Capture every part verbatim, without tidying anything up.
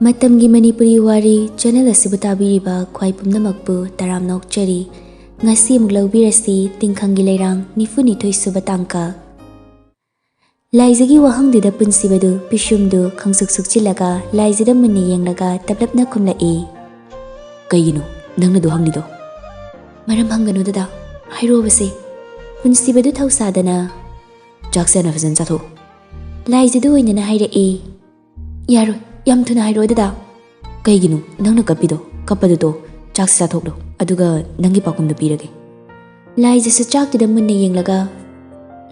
ꯃꯇꯝꯒꯤ ꯃꯅꯤꯄꯨꯔꯤ ꯋꯥꯔꯤ ꯆꯦꯅꯦꯜ ꯑꯁꯤꯕꯨ ꯇꯥꯕꯤꯔꯤꯕ ꯈ꯭ꯋꯥꯏ ꯄꯨꯝꯅꯃꯛꯄꯨ ꯇꯔꯥꯝꯅ ꯑꯣꯛꯆꯔꯤ꯫ ꯉꯁꯤ ꯑꯃꯨꯛ ꯂꯧꯕꯤꯔꯁꯤ ꯇꯤꯡꯈꯪꯒꯤ ꯂꯩꯔꯥꯡ ꯅꯤꯐꯨ ꯅꯤꯊꯣꯏ ꯁꯨꯕ ꯇꯥꯡꯀꯛ꯫ ꯂꯥꯏꯖꯒꯤ ꯋꯥꯍꯪꯗꯨꯗ ꯄꯨꯟꯁꯤꯕꯗꯨ ꯄꯤꯁꯨꯝꯗꯨ ꯈꯪꯁꯨꯛ ꯁꯨꯛꯆꯤꯜꯂꯒ ꯂꯥꯏꯖꯗ ꯃꯨꯟꯅ ꯌꯦꯡꯂꯒ ꯇꯞꯂꯞꯅ ꯈꯨꯝꯂꯛꯏ꯫ "ꯀꯩꯒꯤꯅꯣ ꯅꯪꯅ ꯑꯗꯨ ꯍꯪꯂꯤꯗꯣ?" "ꯃꯔꯝ ꯍꯪꯒꯅꯨ ꯗꯗꯥ, ꯍꯥꯏꯔꯛꯑꯣꯕꯁꯦ꯫" ꯄꯨꯟꯁꯤꯕꯗꯨ ꯊꯧꯁꯥꯗꯅ, "ꯆꯥꯛꯁꯦ ꯍꯥꯟꯅ ꯐꯖꯅ ꯆꯥꯊꯣꯛꯎ꯫" ꯂꯥꯏꯖꯗꯨ ꯑꯣꯏꯅꯅ ꯍꯥꯏꯔꯛꯏ꯫ "ꯌꯥꯔꯣꯏ, ꯌꯥꯝ ꯊꯨꯅ ꯍꯥꯏꯔꯛꯑꯣ ꯗꯗꯥ꯫" "ꯀꯩꯒꯤꯅꯣ ꯅꯪꯅ ꯀꯞꯄꯤꯗꯣ? ꯀꯞꯄꯗꯨ ꯇꯣ, ꯆꯥꯛꯁꯦ ꯆꯥꯊꯣꯛꯂꯣ, ꯑꯗꯨꯒ ꯅꯪꯒꯤ ꯄꯥꯎꯈꯨꯝꯗꯨ ꯄꯤꯔꯒꯦ꯫" ꯂꯥꯏꯖꯁꯨ ꯆꯥꯛꯇꯨꯗ ꯃꯨꯟꯅ ꯌꯦꯡꯂꯒ,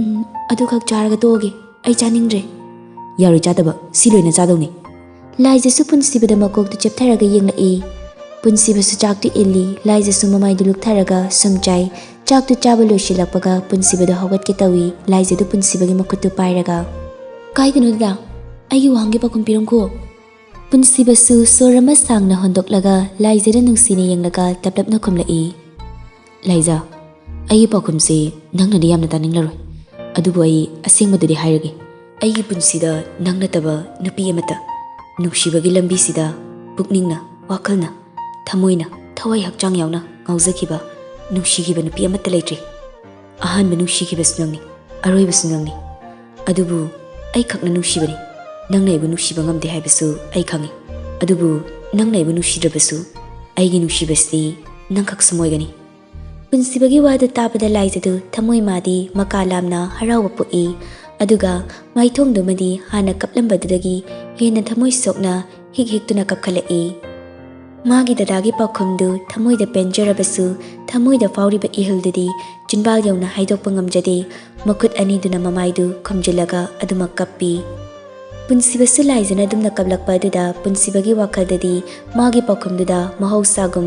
"ꯎꯝ, ꯑꯗꯨꯈꯛ ꯆꯥꯔꯒ ꯇꯣꯛꯑꯒꯦ, ꯑꯩ ꯆꯥꯅꯤꯡꯗ꯭ꯔꯦ꯫" "ꯌꯥꯔꯣꯏ ꯆꯥꯗꯕ, ꯁꯤ ꯂꯣꯏꯅ ꯆꯥꯗꯧꯅꯤ꯫" ꯂꯥꯏꯖꯁꯨ ꯄꯨꯟꯁꯤꯕꯗ ꯃꯀꯣꯛꯇꯨ ꯆꯦꯞꯊꯔꯒ ꯌꯦꯡꯂꯛꯏ꯫ ꯄꯨꯟꯁꯤꯕꯁꯨ ꯆꯥꯛꯇꯨ ꯏꯜꯂꯤ꯫ ꯂꯥꯏꯖꯁꯨ ꯃꯃꯥꯏꯗꯨ ꯂꯨꯛꯊꯔꯒ ꯁꯨꯝ ꯆꯥꯏ꯫ ꯆꯥꯛꯇꯨ ꯆꯥꯕ ꯂꯣꯏꯁꯤꯜꯂꯛꯄꯒ ꯄꯨꯟꯁꯤꯕꯗꯨ ꯍꯧꯒꯠꯀꯦ ꯇꯧꯏ꯫ ꯂꯥꯏꯖꯗꯨ ꯄꯨꯟꯁꯤꯕꯒꯤ ꯃꯈꯨꯠꯇꯨ ꯄꯥꯏꯔꯒ, "ꯀꯥꯏꯗꯅꯣ ꯗꯗꯥ? ꯑꯩꯒꯤ ꯋꯥꯍꯪꯒꯤ ꯄꯥꯎꯈꯨꯝ ꯄꯤꯔꯝꯈꯣ꯫" ꯄꯨꯟꯁꯤꯕꯁꯨ ꯁꯣꯔ ꯑꯃ ꯁꯥꯡꯅ ꯍꯣꯟꯗꯣꯛꯂꯒ ꯂꯥꯏꯖꯗ ꯅꯨꯡꯁꯤꯅ ꯌꯦꯡꯂꯒ ꯇꯞꯂꯞꯅ ꯈꯨꯝꯂꯛꯏ꯫ "ꯂꯥꯏꯖ, ꯑꯩꯒꯤ ꯄꯥꯎꯈꯨꯝꯁꯤ ꯅꯪꯅꯗꯤ ꯌꯥꯝꯅ ꯇꯥꯅꯤꯡꯂꯔꯣꯏ, ꯑꯗꯨꯕꯨ ꯑꯩ ꯑꯁꯦꯡꯕꯗꯨꯗꯤ ꯍꯥꯏꯔꯒꯦ꯫ ꯑꯩꯒꯤ ꯄꯨꯟꯁꯤꯗ ꯅꯪ ꯅꯠꯇꯕ ꯅꯨꯄꯤ ꯑꯃꯠꯇ, ꯅꯨꯡꯁꯤꯕꯒꯤ ꯂꯝꯕꯤꯁꯤꯗ ꯄꯨꯛꯅꯤꯡꯅ, ꯋꯥꯈꯜꯅ, ꯊꯃꯣꯏꯅ, ꯊꯋꯥꯏ ꯍꯛꯆꯥꯡ ꯌꯥꯎꯅ ꯉꯥꯎꯖꯈꯤꯕ, ꯅꯨꯡꯁꯤꯈꯤꯕ ꯅꯨꯄꯤ ꯑꯃꯠꯇ ꯂꯩꯇ꯭ꯔꯤ꯫ ꯑꯍꯥꯟꯕ ꯅꯨꯡꯁꯤꯈꯤꯕꯁꯨ ꯅꯪꯅꯤ, ꯑꯔꯣꯏꯕꯁꯨ ꯅꯪꯅꯤ꯫ ꯑꯗꯨꯕꯨ ꯑꯩꯈꯛꯅ ꯅꯨꯡꯁꯤꯕꯅꯤ꯫ ꯅꯪꯅ ꯑꯩꯕꯨ ꯅꯨꯡꯁꯤꯕ ꯉꯝꯗꯦ ꯍꯥꯏꯕꯁꯨ ꯑꯩ ꯈꯪꯏ꯫ ꯑꯗꯨꯕꯨ ꯅꯪꯅ ꯑꯩꯕꯨ ꯅꯨꯡꯁꯤꯗ꯭ꯔꯕꯁꯨ ꯑꯩꯒꯤ ꯅꯨꯡꯁꯤꯕꯁꯤ ꯅꯪꯈꯛ ꯁꯨꯝ ꯑꯣꯏꯒꯅꯤ꯫" ꯄꯨꯟꯁꯤꯕꯒꯤ ꯋꯥꯗꯨ ꯇꯥꯕꯗ ꯂꯥꯏꯖꯗꯨ ꯊꯃꯣꯏ ꯃꯥꯗꯤ ꯃꯀꯥ ꯂꯥꯝꯅ ꯍꯔꯥꯎꯕ ꯄꯣꯛꯏ꯫ ꯑꯗꯨꯒ ꯃꯥꯏꯊꯣꯡꯗꯨꯃꯗꯤ ꯍꯥꯟꯅ ꯀꯞꯂꯝꯕꯗꯨꯗꯒꯤ ꯍꯦꯟꯅ ꯊꯃꯣꯏ ꯁꯣꯛꯅ ꯍꯤꯛ ꯍꯤꯛꯇꯨꯅ ꯀꯞꯈꯠꯂꯛꯏ꯫ ꯃꯥꯒꯤ ꯗꯗꯥꯒꯤ ꯄꯥꯎꯈꯨꯝꯗꯨ ꯊꯃꯣꯏꯗ ꯄꯦꯟꯖꯔꯕꯁꯨ, ꯊꯃꯣꯏꯗ ꯐꯥꯎꯔꯤꯕ ꯏꯍꯨꯜꯗꯨꯗꯤ ꯆꯤꯟꯕꯥꯜ ꯌꯧꯅ ꯍꯥꯏꯗꯣꯛꯄ ꯉꯝꯖꯗꯦ꯫ ꯃꯈꯨꯠ ꯑꯅꯤꯗꯨꯅ ꯃꯃꯥꯏꯗꯨ ꯈꯨꯝꯖꯤꯜꯂꯒ ꯑꯗꯨꯃꯛ ꯀꯞꯄꯤ꯫ ꯄꯨꯟꯁꯤꯕꯁꯨ ꯂꯥꯏꯖꯅ ꯑꯗꯨꯝꯅ ꯀꯞꯂꯛꯄ ꯑꯗꯨꯗ ꯄꯨꯟꯁꯤꯕꯒꯤ ꯋꯥꯈꯜꯗꯗꯤ ꯃꯥꯒꯤ ꯄꯥꯎꯈꯨꯝꯗꯨꯗ ꯃꯍꯧꯁꯥꯒꯨꯝ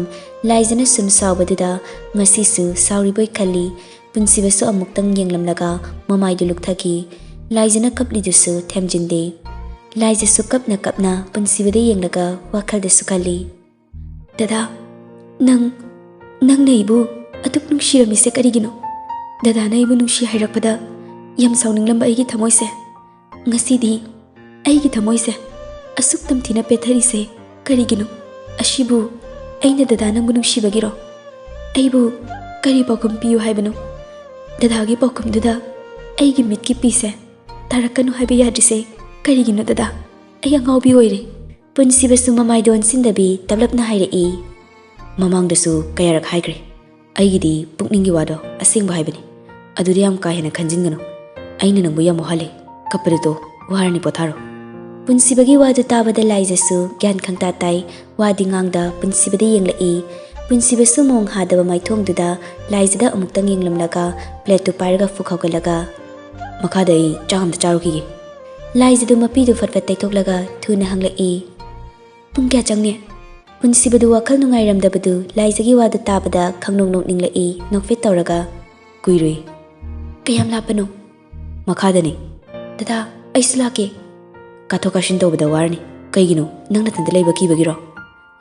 ꯂꯥꯏꯖꯅ ꯁꯨꯝ ꯁꯥꯎꯕꯗꯨꯗ ꯉꯁꯤꯁꯨ ꯁꯥꯎꯔꯤꯕꯣꯏ ꯈꯜꯂꯤ꯫ ꯄꯨꯟꯁꯤꯕꯁꯨ ꯑꯃꯨꯛꯇꯪ ꯌꯦꯡꯂꯝꯂꯒ ꯃꯃꯥꯏꯗꯨ ꯂꯨꯛꯊꯈꯤ꯫ ꯂꯥꯏꯖꯅ ꯀꯞꯂꯤꯗꯨꯁꯨ ꯊꯦꯝꯖꯤꯟꯗꯦ꯫ ꯂꯥꯏꯖꯁꯨ ꯀꯞꯅ ꯀꯞꯅ ꯄꯨꯟꯁꯤꯕꯗ ꯌꯦꯡꯂꯒ ꯋꯥꯈꯜꯗꯁꯨ ꯈꯜꯂꯤ, "ꯗꯗꯥ, ꯅꯪ, ꯅꯪꯅ ꯑꯩꯕꯨ ꯑꯗꯨꯛ ꯅꯨꯡꯁꯤꯔꯝꯃꯤꯁꯦ ꯀꯔꯤꯒꯤꯅꯣ? ꯗꯗꯥꯅ ꯑꯩꯕꯨ ꯅꯨꯡꯁꯤ ꯍꯥꯏꯔꯛꯄꯗ ꯌꯥꯝ ꯁꯥꯎꯅꯤꯡꯂꯝꯕ ꯑꯩꯒꯤ ꯊꯃꯣꯏꯁꯦ, ꯉꯁꯤꯗꯤ ꯑꯩꯒꯤ ꯊꯃꯣꯏꯁꯦ ꯑꯁꯨꯛ ꯇꯝꯊꯤꯅ ꯄꯦꯠꯊꯔꯤꯁꯦ ꯀꯔꯤꯒꯤꯅꯣ? ꯑꯁꯤꯕꯨ ꯑꯩꯅ ꯗꯗꯥ ꯅꯪꯕꯨ ꯅꯨꯡꯁꯤꯕꯒꯤꯔꯣ? ꯑꯩꯕꯨ ꯀꯔꯤ ꯄꯥꯎꯈꯨꯝ ꯄꯤꯌꯨ ꯍꯥꯏꯕꯅꯣ? ꯗꯗꯥꯒꯤ ꯄꯥꯎꯈꯨꯝꯗꯨꯗ ꯑꯩꯒꯤ ꯃꯤꯠꯀꯤ ꯄꯤꯁꯦ ꯇꯥꯔꯛꯀꯅꯨ ꯍꯥꯏꯕ ꯌꯥꯗ꯭ꯔꯤꯁꯦ ꯀꯔꯤꯒꯤꯅꯣ ꯗꯗꯥ? ꯑꯩ ꯑꯉꯥꯎꯕꯤ ꯑꯣꯏꯔꯦ꯫ ꯄꯨꯟꯁꯤꯕꯁꯨ ꯃꯃꯥꯏꯗꯣ ꯑꯣꯟꯁꯤꯟꯗꯕꯤ ꯇꯞꯂꯞꯅ ꯍꯥꯏꯔꯛꯏ꯫ ꯃꯃꯥꯡꯗꯁꯨ ꯀꯌꯥꯔꯛ ꯍꯥꯏꯈ꯭ꯔꯦ, ꯑꯩꯒꯤꯗꯤ ꯄꯨꯛꯅꯤꯡꯒꯤ ꯋꯥꯗꯣ ꯑꯁꯦꯡꯕ ꯍꯥꯏꯕꯅꯤ꯫ ꯑꯗꯨꯗꯤ ꯌꯥꯝ ꯀꯥ ꯍꯦꯟꯅ ꯈꯟꯖꯤꯟꯒꯅꯨ꯫ ꯑꯩꯅ ꯅꯪꯕꯨ ꯌꯥꯝ ꯋꯥꯍꯜꯂꯦ꯫ ꯀꯞꯄꯗꯨ ꯇꯣꯛ, ꯋꯥꯔꯅꯤ, ꯄꯣꯊꯥꯔꯣ꯫ ꯄꯨꯟꯁꯤꯕꯒꯤ ꯋꯥꯗꯨ ꯇꯥꯕꯗ ꯂꯥꯏꯖꯁꯨ ꯒ꯭ꯌꯥꯟ ꯈꯪꯇꯥ ꯇꯥꯏ꯫ ꯋꯥꯗꯤ ꯉꯥꯡꯗ ꯄꯨꯟꯁꯤꯕꯗ ꯌꯦꯡꯂꯛꯏ꯫ ꯄꯨꯟꯁꯤꯕꯁꯨ ꯃꯣꯡ ꯍꯥꯗꯕ ꯃꯥꯏꯊꯣꯡꯗꯨꯗ ꯂꯥꯏꯖꯗ ꯑꯃꯨꯛꯇꯪ ꯌꯦꯡꯂꯝꯂꯒ ꯄ꯭ꯂꯦꯠꯇꯨ ꯄꯥꯏꯔꯒ ꯐꯨꯛ ꯍꯧꯒꯠꯂꯒ, "ꯃꯈꯥꯗ ꯑꯩ ꯆꯥꯛ ꯑꯝꯇ ꯆꯥꯔꯨꯈꯤꯒꯦ꯫" ꯂꯥꯏꯖꯗꯨ ꯃꯄꯤꯗꯨ ꯐꯠ ꯐꯠ ꯇꯩꯊꯣꯛꯂꯒ ꯊꯨꯅ ꯍꯪꯂꯛꯏ꯫ "ꯄꯨꯡ ꯀꯌꯥ ꯆꯪꯅꯤ?" ꯄꯨꯟꯁꯤꯕꯗꯨ ꯋꯥꯈꯜ ꯅꯨꯡꯉꯥꯏꯔꯝꯗꯕꯗꯨ ꯂꯥꯏꯖꯒꯤ ꯋꯥꯗꯨ ꯇꯥꯕꯗ ꯈꯪꯅꯣꯛ ꯅꯣꯛꯅꯤꯡꯂꯛꯏ, ꯅꯣꯛꯐꯦꯠ ꯇꯧꯔꯒ꯫ "ꯀꯨꯏꯔꯣꯏ꯫" "ꯀꯌꯥꯝ ꯂꯥꯞꯄꯅꯣ?" "ꯃꯈꯥꯗꯅꯤ꯫" "ꯗꯗꯥ, ꯑꯩꯁꯨ ꯂꯥꯛꯀꯦ꯫" "ꯀꯥꯊꯣꯛ ꯀꯥꯁꯤꯟ ꯇꯧꯕꯗ ꯋꯥꯔꯅꯤ꯫" "ꯀꯩꯒꯤꯅꯣ? ꯅꯪ ꯅꯊꯟꯇ ꯂꯩꯕ ꯀꯤꯕꯒꯤꯔꯣ?"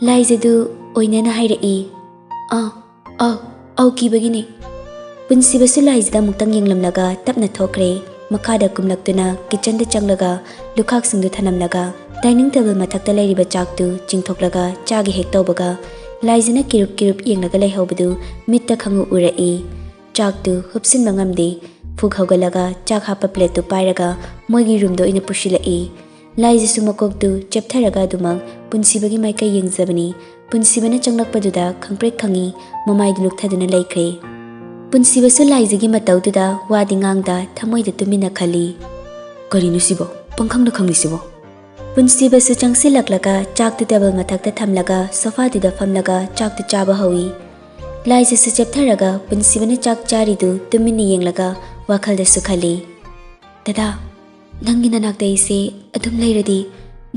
ꯂꯥꯏꯖꯗꯨ ꯑꯣꯏꯅꯅ ꯍꯥꯏꯔꯛꯏ꯫ "ꯑꯥ, ꯑꯧ, ꯑꯧ, ꯀꯤꯕꯒꯤꯅꯦ꯫" ꯄꯨꯟꯁꯤꯕꯁꯨ ꯂꯥꯏꯖꯗ ꯑꯃꯨꯛꯇꯪ ꯌꯦꯡꯂꯝꯂꯒ ꯇꯞꯅ ꯊꯣꯛꯈ꯭ꯔꯦ꯫ ꯃꯈꯥꯗ ꯀꯨꯝꯂꯛꯇꯨꯅ ꯀꯤꯠꯆꯟꯗ ꯆꯪꯂꯒ ꯂꯨꯈꯥꯛꯁꯤꯡꯗꯨ ꯊꯅꯝꯂꯒ ꯗꯥꯏꯅꯤꯡ ꯇꯦꯕꯜ ꯃꯊꯛꯇ ꯂꯩꯔꯤꯕ ꯆꯥꯛꯇꯨ ꯆꯤꯡꯊꯣꯛꯂꯒ ꯆꯥꯒꯦ ꯍꯦꯛ ꯇꯧꯕꯒ ꯂꯥꯏꯖꯅ ꯀꯤꯔꯨꯞ ꯀꯤꯔꯨꯞ ꯌꯦꯡꯂꯒ ꯂꯩꯍꯧꯕꯗꯨ ꯃꯤꯠꯇ ꯈꯪꯎ ꯎꯔꯛꯏ꯫ ꯆꯥꯛꯇꯨ ꯍꯨꯞꯁꯤꯟꯕ ꯉꯝꯗꯦ꯫ ꯐꯨꯛ ꯍꯧꯒꯠꯂꯒ ꯆꯥꯛ ꯍꯥꯞꯄ ꯄ꯭ꯂꯦꯠꯇꯨ ꯄꯥꯏꯔꯒ ꯃꯣꯏꯒꯤ ꯔꯨꯝꯗ ꯑꯣꯏꯅ ꯄꯨꯁꯤꯜꯂꯛꯏ꯫ ꯂꯥꯏꯖꯁꯨ ꯃꯀꯣꯛꯇꯨ ꯆꯦꯞꯊꯔꯒ ꯑꯗꯨꯃꯛ ꯄꯨꯟꯁꯤꯕꯒꯤ ꯃꯥꯏꯀꯩ ꯌꯦꯡꯖꯕꯅꯤ꯫ ꯄꯨꯟꯁꯤꯕꯅ ꯆꯪꯂꯛꯄꯗꯨꯗ ꯈꯪꯄ꯭ꯔꯦꯛ ꯈꯪꯉꯤ, ꯃꯃꯥꯏꯗꯨ ꯂꯨꯛꯊꯗꯨꯅ ꯂꯩꯈ꯭ꯔꯦ꯫ ꯄꯨꯟꯁꯤꯕꯁꯨ ꯂꯥꯏꯖꯒꯤ ꯃꯇꯧꯗꯨꯗ ꯋꯥꯗꯤ ꯉꯥꯡꯗ ꯊꯃꯣꯏꯗ ꯇꯨꯃꯤꯟꯅ ꯈꯜꯂꯤ꯫ "ꯀꯔꯤꯅꯣ ꯁꯤꯕꯣ? ꯄꯪꯈꯪꯗ ꯈꯪꯂꯤꯁꯤꯕꯣ?" ꯄꯨꯟꯁꯤꯕꯁꯨ ꯆꯪꯁꯤꯜꯂꯛꯂꯒ ꯆꯥꯛꯇꯨ ꯇꯦꯕꯜ ꯃꯊꯛꯇ ꯊꯝꯂꯒ ꯁꯣꯐꯥꯗꯨꯗ ꯐꯝꯂꯒ ꯆꯥꯛꯇꯨ ꯆꯥꯕ ꯍꯧꯏ꯫ ꯂꯥꯏꯖꯁꯨ ꯆꯦꯞꯊꯔꯒ ꯄꯨꯟꯁꯤꯕꯅ ꯆꯥꯛ ꯆꯥꯔꯤꯗꯨ ꯇꯨꯃꯤꯟꯅ ꯌꯦꯡꯂꯒ ꯋꯥꯈꯜꯗꯁꯨ ꯈꯜꯂꯤ꯫ "ꯗꯗꯥ, ꯅꯪꯒꯤ ꯅꯅꯥꯛꯇ ꯑꯩꯁꯦ ꯑꯗꯨꯝ ꯂꯩꯔꯗꯤ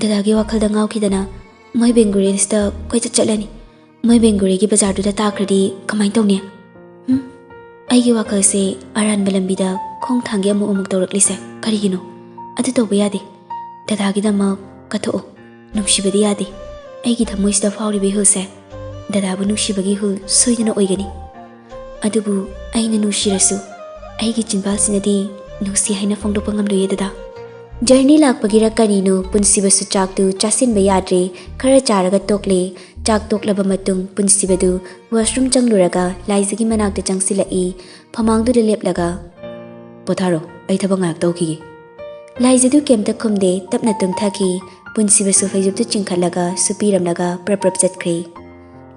ꯗꯗꯥꯒꯤ ꯋꯥꯈꯜꯗ ꯉꯥꯎꯈꯤꯗꯅ ꯃꯣꯏ ꯕꯦꯡꯒꯨꯔꯦꯟꯁꯤꯗ ꯀꯣꯏꯆꯠ ꯆꯠꯂꯅꯤ꯫ ꯃꯣꯏ ꯕꯦꯡꯒꯨꯔꯦꯒꯤ ꯕꯖꯥꯔꯗꯨꯗ ꯇꯥꯈ꯭ꯔꯗꯤ ꯀꯃꯥꯏꯅ ꯇꯧꯅꯤ? ꯍꯨꯝ? ꯑꯩꯒꯤ ꯋꯥꯈꯜꯁꯦ ꯑꯔꯥꯟꯕ ꯂꯝꯕꯤꯗ ꯈꯣꯡ ꯊꯥꯡꯒꯦ ꯑꯃꯨꯛ ꯑꯃꯨꯛ ꯇꯧꯔꯛꯂꯤꯁꯦ ꯀꯔꯤꯒꯤꯅꯣ? ꯑꯗꯨ ꯇꯧꯕ ꯌꯥꯗꯦ꯫ ꯗꯗꯥꯒꯤꯗꯃꯛ ꯀꯠꯊꯣꯛꯑꯣ꯫ ꯅꯨꯡꯁꯤꯕꯗꯤ ꯌꯥꯗꯦ꯫ ꯑꯩꯒꯤ ꯊꯃꯣꯏꯁꯤꯗ ꯐꯥꯎꯔꯤꯕ ꯏꯍꯨꯜꯁꯦ ꯗꯗꯥꯕꯨ ꯅꯨꯡꯁꯤꯕꯒꯤ ꯏꯍꯨꯜ ꯁꯣꯏꯗꯅ ꯑꯣꯏꯒꯅꯤ꯫ ꯑꯗꯨꯕꯨ ꯑꯩꯅ ꯅꯨꯡꯁꯤꯔꯁꯨ ꯑꯩꯒꯤ ꯆꯤꯟꯕꯥꯜꯁꯤꯅꯗꯤ ꯅꯨꯡꯁꯤ ꯍꯥꯏꯅ ꯐꯣꯡꯗꯣꯛꯄ ꯉꯝꯂꯣꯏꯌꯦ ꯗꯗꯥ꯫ ꯖꯔꯅꯤ ꯂꯥꯛꯄꯒꯤꯔ ꯀꯔꯤꯅꯣ, ꯄꯨꯟꯁꯤꯕꯁꯨ ꯆꯥꯛꯇꯨ ꯆꯥꯁꯤꯟꯕ ꯌꯥꯗ꯭ꯔꯦ꯫ ꯈꯔ ꯆꯥꯔꯒ ꯇꯣꯛꯂꯦ꯫ ꯆꯥꯛ ꯇꯣꯛꯂꯕ ꯃꯇꯨꯡ ꯄꯨꯟꯁꯤꯕꯗꯨ ꯋꯥꯁꯔꯨꯝ ꯆꯪꯂꯨꯔꯒ ꯂꯥꯏꯖꯒꯤ ꯃꯅꯥꯛꯇ ꯆꯪꯁꯤꯜꯂꯛꯏ꯫ ꯐꯃꯥꯡꯗꯨꯗ ꯂꯦꯞꯂꯒ, "ꯄꯣꯊꯥꯔꯣ, ꯑꯩ ꯊꯕꯛ ꯉꯥꯏꯍꯥꯛ ꯇꯧꯈꯤꯒꯦ꯫" ꯂꯥꯏꯖꯗꯨ ꯀꯩꯝꯇ ꯈꯨꯝꯗꯦ, ꯇꯞꯅ ꯇꯨꯝꯊꯈꯤ꯫ ꯄꯨꯟꯁꯤꯕꯁꯨ ꯐꯩꯖꯨꯞꯇꯨ ꯆꯤꯡꯈꯠꯂꯒ ꯁꯨꯞꯄꯤꯔꯝꯂꯒ ꯄ꯭ꯔꯞ ꯄ꯭ꯔꯞ ꯆꯠꯈ꯭ꯔꯦ꯫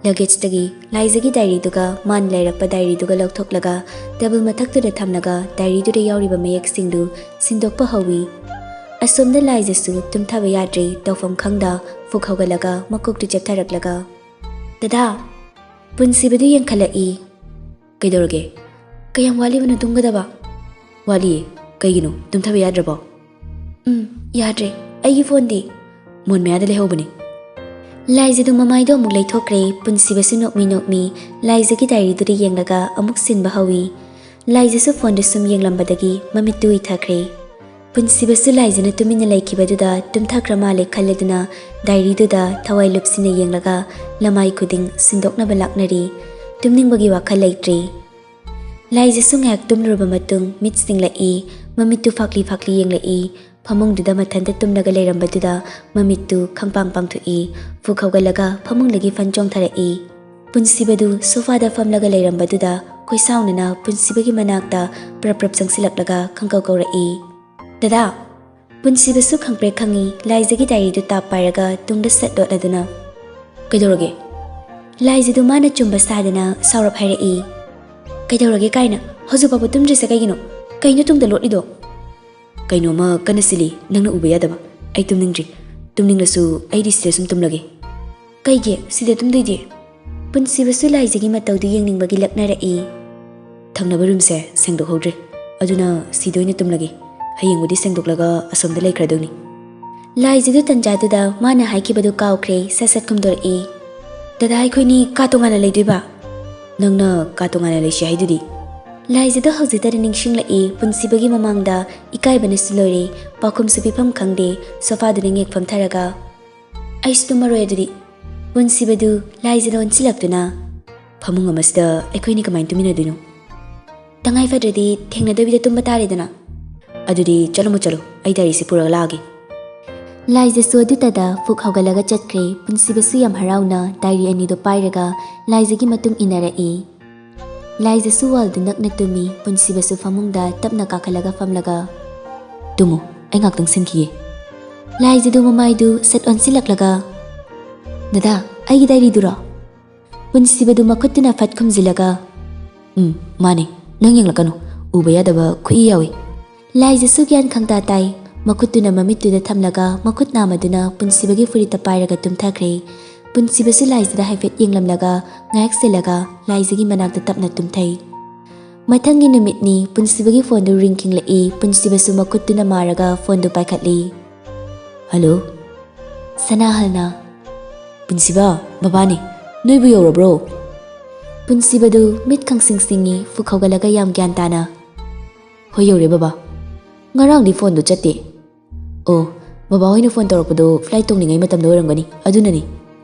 ꯂꯒꯦꯖꯇꯒꯤ ꯂꯥꯏꯖꯒꯤ ꯗꯥꯏꯔꯤꯗꯨꯒ ꯃꯥꯅ ꯂꯩꯔꯛꯄ ꯗꯥꯏꯔꯤꯗꯨꯒ ꯂꯧꯊꯣꯛꯂꯒ ꯇꯦꯕꯜ ꯃꯊꯛꯇꯨꯗ ꯊꯝꯂꯒ ꯗꯥꯏꯔꯤꯗꯨꯗ ꯌꯥꯎꯔꯤꯕ ꯃꯌꯦꯛꯁꯤꯡꯗꯨ ꯁꯤꯟꯗꯣꯛꯄ ꯍꯧꯏ꯫ ꯑꯁꯣꯝꯗ ꯂꯥꯏꯖꯁꯨ ꯇꯨꯝꯊꯕ ꯌꯥꯗ꯭ꯔꯦ, ꯇꯧꯐꯝ ꯈꯪꯗ ꯐꯨꯛ ꯍꯧꯒꯠꯂꯒ ꯃꯀꯣꯛꯇꯨ ꯆꯦꯞꯊꯔꯛꯂꯒ, "ꯗꯗꯥ!" ꯄꯨꯟꯁꯤꯕꯗꯨ ꯌꯦꯡꯈꯠꯂꯛꯏ꯫ "ꯀꯩꯗꯧꯔꯒꯦ? ꯀꯌꯥꯝ ꯋꯥꯠꯂꯤꯕꯅꯣ ꯇꯨꯝꯒꯗꯕ?" "ꯋꯥꯠꯂꯤꯌꯦ꯫ ꯀꯩꯒꯤꯅꯣ? ꯇꯨꯝꯊꯕ ꯌꯥꯗ꯭ꯔꯕꯣ?" "ꯎꯝ, ꯌꯥꯗ꯭ꯔꯦ꯫ ꯑꯩꯒꯤ ꯐꯣꯟꯗꯤ?" "ꯃꯣꯟ ꯃꯌꯥꯗ ꯂꯩꯍꯧꯕꯅꯦ꯫" ꯂꯥꯏꯖꯗꯨ ꯃꯃꯥꯏꯗꯣ ꯑꯃꯨꯛ ꯂꯩꯊꯣꯛꯈ꯭ꯔꯦ꯫ ꯄꯨꯟꯁꯤꯕꯁꯨ ꯅꯣꯛꯃꯤ ꯅꯣꯛꯃꯤ ꯂꯥꯏꯖꯒꯤ ꯗꯥꯏꯔꯤꯗꯨꯗ ꯌꯦꯡꯂꯒ ꯑꯃꯨꯛ ꯁꯤꯟꯕ ꯍꯧꯏ꯫ ꯂꯥꯏꯖꯁꯨ ꯐꯣꯟꯗꯨ ꯁꯨꯝ ꯌꯦꯡꯂꯝꯕꯗꯒꯤ ꯃꯃꯤꯠꯇꯨ ꯎꯏꯊꯈ꯭ꯔꯦ꯫ ꯄꯨꯟꯁꯤꯕꯁꯨ ꯂꯥꯏꯖꯅ ꯇꯨꯃꯤꯟꯅ ꯂꯩꯈꯤꯕꯗꯨꯗ ꯇꯨꯝꯊꯈ꯭ꯔ ꯃꯥꯜꯂꯦ ꯈꯜꯂꯗꯨꯅ ꯗꯥꯏꯔꯤꯗꯨꯗ ꯊꯋꯥꯏ ꯂꯨꯞꯁꯤꯟꯅ ꯌꯦꯡꯂꯒ ꯂꯃꯥꯏ ꯈꯨꯗꯤꯡ ꯁꯤꯟꯗꯣꯛꯅꯕ ꯂꯥꯛꯅꯔꯤ꯫ ꯇꯨꯝꯅꯤꯡꯕꯒꯤ ꯋꯥꯈꯜ ꯂꯩꯇ꯭ꯔꯦ꯫ ꯂꯥꯏꯖꯁꯨ ꯉꯥꯏꯍꯥꯛ ꯇꯨꯝꯂꯨꯔꯕ ꯃꯇꯨꯡ ꯃꯤꯠ ꯁꯤꯡꯂꯛꯏ꯫ ꯃꯃꯤꯠꯇꯨ ꯐꯥꯛꯂꯤ ꯐꯥꯛꯂꯤ ꯌꯦꯡꯂꯛꯏ꯫ ꯐꯃꯨꯡꯗꯨꯗ ꯃꯊꯟꯇ ꯇꯨꯝꯂꯒ ꯂꯩꯔꯝꯕꯗꯨꯗ ꯃꯃꯤꯠꯇꯨ ꯈꯪꯄꯥꯡ ꯄꯥꯡꯊꯣꯛꯏ꯫ ꯐꯨꯛ ꯍꯧꯒꯠꯂꯒ ꯐꯃꯨꯡꯗꯒꯤ ꯐꯟ ꯆꯣꯡꯊꯔꯛꯏ꯫ ꯄꯨꯟꯁꯤꯕꯗꯨ ꯁꯣꯐꯥꯗ ꯐꯝꯂꯒ ꯂꯩꯔꯝꯕꯗꯨꯗ ꯈꯣꯏꯁꯥꯎꯅꯅ ꯄꯨꯟꯁꯤꯕꯒꯤ ꯃꯅꯥꯛꯇ ꯄ꯭ꯔꯞ ꯄ꯭ꯔꯞ ꯆꯪꯁꯤꯜꯂꯛꯂꯒ ꯈꯪꯀꯧ ꯀꯧꯔꯛꯏ, "ꯗꯗꯥ!" ꯄꯨꯟꯁꯤꯕꯁꯨ ꯈꯪꯄ꯭ꯔꯦꯛ ꯈꯪꯏ꯫ ꯂꯥꯏꯖꯒꯤ ꯗꯥꯏꯔꯤꯗꯨ ꯇꯥꯞ ꯄꯥꯏꯔꯒ ꯇꯨꯡꯗ ꯁꯠ ꯂꯣꯠꯂꯗꯨꯅ, "ꯀꯩꯗꯧꯔꯒꯦ?" ꯂꯥꯏꯖꯗꯨ ꯃꯥꯅ ꯆꯨꯝꯕ ꯁꯥꯗꯅ ꯁꯥꯎꯔꯞ ꯍꯥꯏꯔꯛꯏ, "ꯀꯩꯗꯧꯔꯒꯦ ꯀꯥꯏꯅ? ꯍꯧꯖꯤꯛ ꯐꯥꯎꯕ ꯇꯨꯝꯗ꯭ꯔꯤꯁꯦ ꯀꯩꯒꯤꯅꯣ? ꯀꯩꯅꯣ ꯇꯨꯡꯗ ꯂꯣꯠꯂꯤꯗꯣ?" "ꯀꯩꯅꯣꯝꯃ ꯀꯟꯅ ꯁꯤꯜꯂꯤ, ꯅꯪꯅ ꯎꯕ ꯌꯥꯗꯕ꯫ ꯑꯩ ꯇꯨꯝꯅꯤꯡꯗ꯭ꯔꯤ꯫ ꯇꯨꯝꯅꯤꯡꯂꯁꯨ ꯑꯩꯗꯤ ꯁꯤꯗ ꯁꯨꯝ ꯇꯨꯝꯂꯒꯦ꯫" "ꯀꯩꯒꯤ ꯁꯤꯗ ꯇꯨꯝꯗꯣꯏꯗꯤ?" ꯄꯨꯟꯁꯤꯕꯁꯨ ꯂꯥꯏꯖꯒꯤ ꯃꯇꯧꯗꯨ ꯌꯦꯡꯅꯤꯡꯕꯒꯤ ꯂꯛꯅꯔꯛꯏ꯫ "ꯊꯪꯅꯕ ꯔꯨꯝꯁꯦ ꯁꯦꯡꯗꯣꯛꯍꯧꯗ꯭ꯔꯦ, ꯑꯗꯨꯅ ꯁꯤꯗ ꯑꯣꯏꯅ ꯇꯨꯝꯂꯒꯦ꯫ ꯍꯌꯦꯡꯕꯨꯗꯤ ꯁꯦꯡꯗꯣꯛꯂꯒ ꯑꯁꯣꯝꯗ ꯂꯩꯈ꯭ꯔꯗꯧꯅꯤ꯫" ꯂꯥꯏꯖꯗꯨ ꯇꯟꯖꯥꯗꯨꯗ ꯃꯥꯅ ꯍꯥꯏꯈꯤꯕꯗꯨ ꯀꯥꯎꯈ꯭ꯔꯦ, ꯁꯠ ꯁꯠ ꯈꯨꯝꯗꯣꯔꯛꯏ, "ꯗꯗꯥ, ꯑꯩꯈꯣꯏꯅꯤ ꯀꯥ ꯇꯣꯉꯥꯟꯅ ꯂꯩꯗꯣꯏꯕ?" "ꯅꯪꯅ ꯀꯥ ꯇꯣꯉꯥꯟꯅ ꯂꯩꯁꯤ ꯍꯥꯏꯗꯨꯗꯤ?" ꯂꯥꯏꯖꯗꯨ ꯍꯧꯖꯤꯛꯇꯗ ꯅꯤꯡꯁꯤꯡꯂꯛꯏ꯫ ꯄꯨꯟꯁꯤꯕꯒꯤ ꯃꯃꯥꯡꯗ ꯏꯀꯥꯏꯕꯅꯁꯨ ꯂꯣꯏꯔꯦ꯫ ꯄꯥꯎꯈꯨꯝꯁꯨ ꯄꯤꯐꯝ ꯈꯪꯗꯦ꯫ ꯁꯣꯐꯥꯗꯨꯗ ꯉꯦꯛ ꯐꯝꯊꯔꯒ, "ꯑꯩꯁꯨ ꯇꯨꯝꯃꯔꯣꯏ ꯑꯗꯨꯗꯤ꯫" ꯄꯨꯟꯁꯤꯕꯗꯨ ꯂꯥꯏꯖꯗ ꯑꯣꯟꯁꯤꯜꯂꯛꯇꯨꯅ, "ꯐꯃꯨꯡ ꯑꯃꯁꯤꯗ ꯑꯩꯈꯣꯏꯅꯤ ꯀꯃꯥꯏꯅ ꯇꯨꯃꯤꯟꯅꯗꯣꯏꯅꯣ? ꯇꯉꯥꯏ ꯐꯗ꯭ꯔꯗꯤ ꯊꯦꯡꯅꯗꯕꯤꯗ ꯇꯨꯝꯕ ꯇꯥꯔꯦꯗꯅ꯫" ꯑꯗꯨꯗꯤ ꯆꯠꯂꯝꯃꯣ, ꯆꯠꯂꯣ, ꯑꯩ ꯗꯥꯏꯔꯤꯁꯤ ꯄꯨꯔꯒ ꯂꯥꯛꯑꯒꯦ꯫ ꯂꯥꯏꯖꯁꯨ ꯑꯗꯨꯇꯗ ꯐꯨꯛ ꯍꯧꯒꯠꯂꯒ ꯆꯠꯈ꯭ꯔꯦ꯫ ꯄꯨꯟꯁꯤꯕꯁꯨ ꯌꯥꯝ ꯍꯔꯥꯎꯅ ꯗꯥꯏꯔꯤ ꯑꯅꯤꯗꯣ ꯄꯥꯏꯔꯒ ꯂꯥꯏꯖꯒꯤ ꯃꯇꯨꯡ ꯏꯟꯅꯔꯛꯏ꯫ ꯂꯥꯏꯖꯁꯨ ꯋꯥꯜꯗꯨ ꯅꯛꯅ ꯇꯨꯝꯃꯤ꯫ ꯄꯨꯟꯁꯤꯕꯁꯨ ꯐꯃꯨꯡꯗ ꯇꯞꯅ ꯀꯥꯈꯠꯂꯒ ꯐꯝꯂꯒ, "ꯇꯨꯝꯃꯨ, ꯑꯩ ꯉꯥꯛꯇꯪ ꯁꯤꯟꯈꯤꯒꯦ꯫" ꯂꯥꯏꯖꯗꯨ ꯃꯃꯥꯏꯗꯨ ꯁꯠ ꯑꯣꯟꯁꯤꯜꯂꯛꯂꯒ, "ꯗꯗꯥ, ꯑꯩꯒꯤ ꯗꯥꯏꯔꯤꯗꯨꯔꯣ?" ꯄꯨꯟꯁꯤꯕꯗꯨ ꯃꯈꯨꯠꯇꯨꯅ ꯐꯠ ꯈꯨꯝꯖꯤꯜꯂꯒ, "ꯎꯝ, ꯃꯥꯅꯦ꯫ ꯅꯪ ꯌꯦꯡꯂꯛꯀꯅꯨ꯫ ꯎꯕ ꯌꯥꯗꯕ ꯈꯨꯏ ꯌꯥꯎꯏ꯫" ꯂꯥꯏꯖꯁꯨ ꯒ꯭ꯌꯥꯟ ꯈꯪꯇꯥ ꯇꯥꯏ꯫ ꯃꯈꯨꯠꯇꯨꯅ ꯃꯃꯤꯠꯇꯨꯗ ꯊꯝꯂꯒ ꯃꯈꯨꯠ ꯅꯥꯝꯃꯗꯨꯅ ꯄꯨꯟꯁꯤꯕꯒꯤ ꯐꯨꯔꯤꯠꯇ ꯄꯥꯏꯔꯒ ꯇꯨꯝꯊꯈ꯭ꯔꯦ꯫ ꯄꯨꯟꯁꯤꯕꯁꯨ ꯂꯥꯏꯖꯗ ꯍꯥꯏꯐꯦꯠ ꯌꯦꯡꯂꯝꯂꯒ ꯉꯥꯏꯍꯥꯛ ꯁꯤꯜꯂꯒ ꯂꯥꯏꯖꯒꯤ ꯃꯅꯥꯛꯇ ꯇꯞꯅ ꯇꯨꯝꯊꯩ꯫ ꯃꯊꯪꯒꯤ ꯅꯨꯃꯤꯠꯅꯤ꯫ ꯄꯨꯟꯁꯤꯕꯒꯤ ꯐꯣꯟꯗꯨ ꯔꯤꯡ ꯈꯤꯡꯂꯛꯏ꯫ ꯄꯨꯟꯁꯤꯕꯁꯨ ꯃꯈꯨꯠꯇꯨꯅ ꯃꯥꯔꯒ ꯐꯣꯟꯗꯨ ꯄꯥꯏꯈꯠꯂꯤ꯫ "ꯍꯜꯂꯣ?" ꯁꯅꯥꯍꯜꯅ, "ꯄꯨꯟꯁꯤꯕ, ꯕꯕꯥꯅꯤ꯫ ꯅꯣꯏꯕꯨ ꯌꯧꯔꯕ꯭ꯔꯣ?" ꯄꯨꯟꯁꯤꯕꯗꯨ ꯃꯤꯠ ꯈꯪꯁꯤꯡ ꯁꯤꯡꯉꯤ꯫ ꯐꯨꯛ ꯍꯧꯒꯠꯂꯒ ꯌꯥꯝ ꯒ꯭ꯌꯥꯟ ꯇꯥꯅ, "ꯍꯣꯏ, ꯌꯧꯔꯦ ꯕꯕꯥ꯫ ꯉꯔꯥꯡꯗꯤ ꯐꯣꯟꯗꯣ ꯆꯠꯇꯦ꯫" "ꯑꯣ, ꯕꯕꯥ ꯍꯣꯏꯅ ꯐꯣꯟ ꯇꯧꯔꯛꯄꯗꯣ ꯐ꯭ꯂꯥꯏꯠ ꯇꯣꯡꯂꯤꯉꯩ ꯃꯇꯝꯗ ꯑꯣꯏꯔꯝꯒꯅꯤ, ꯑꯗꯨꯅꯅꯤ꯫"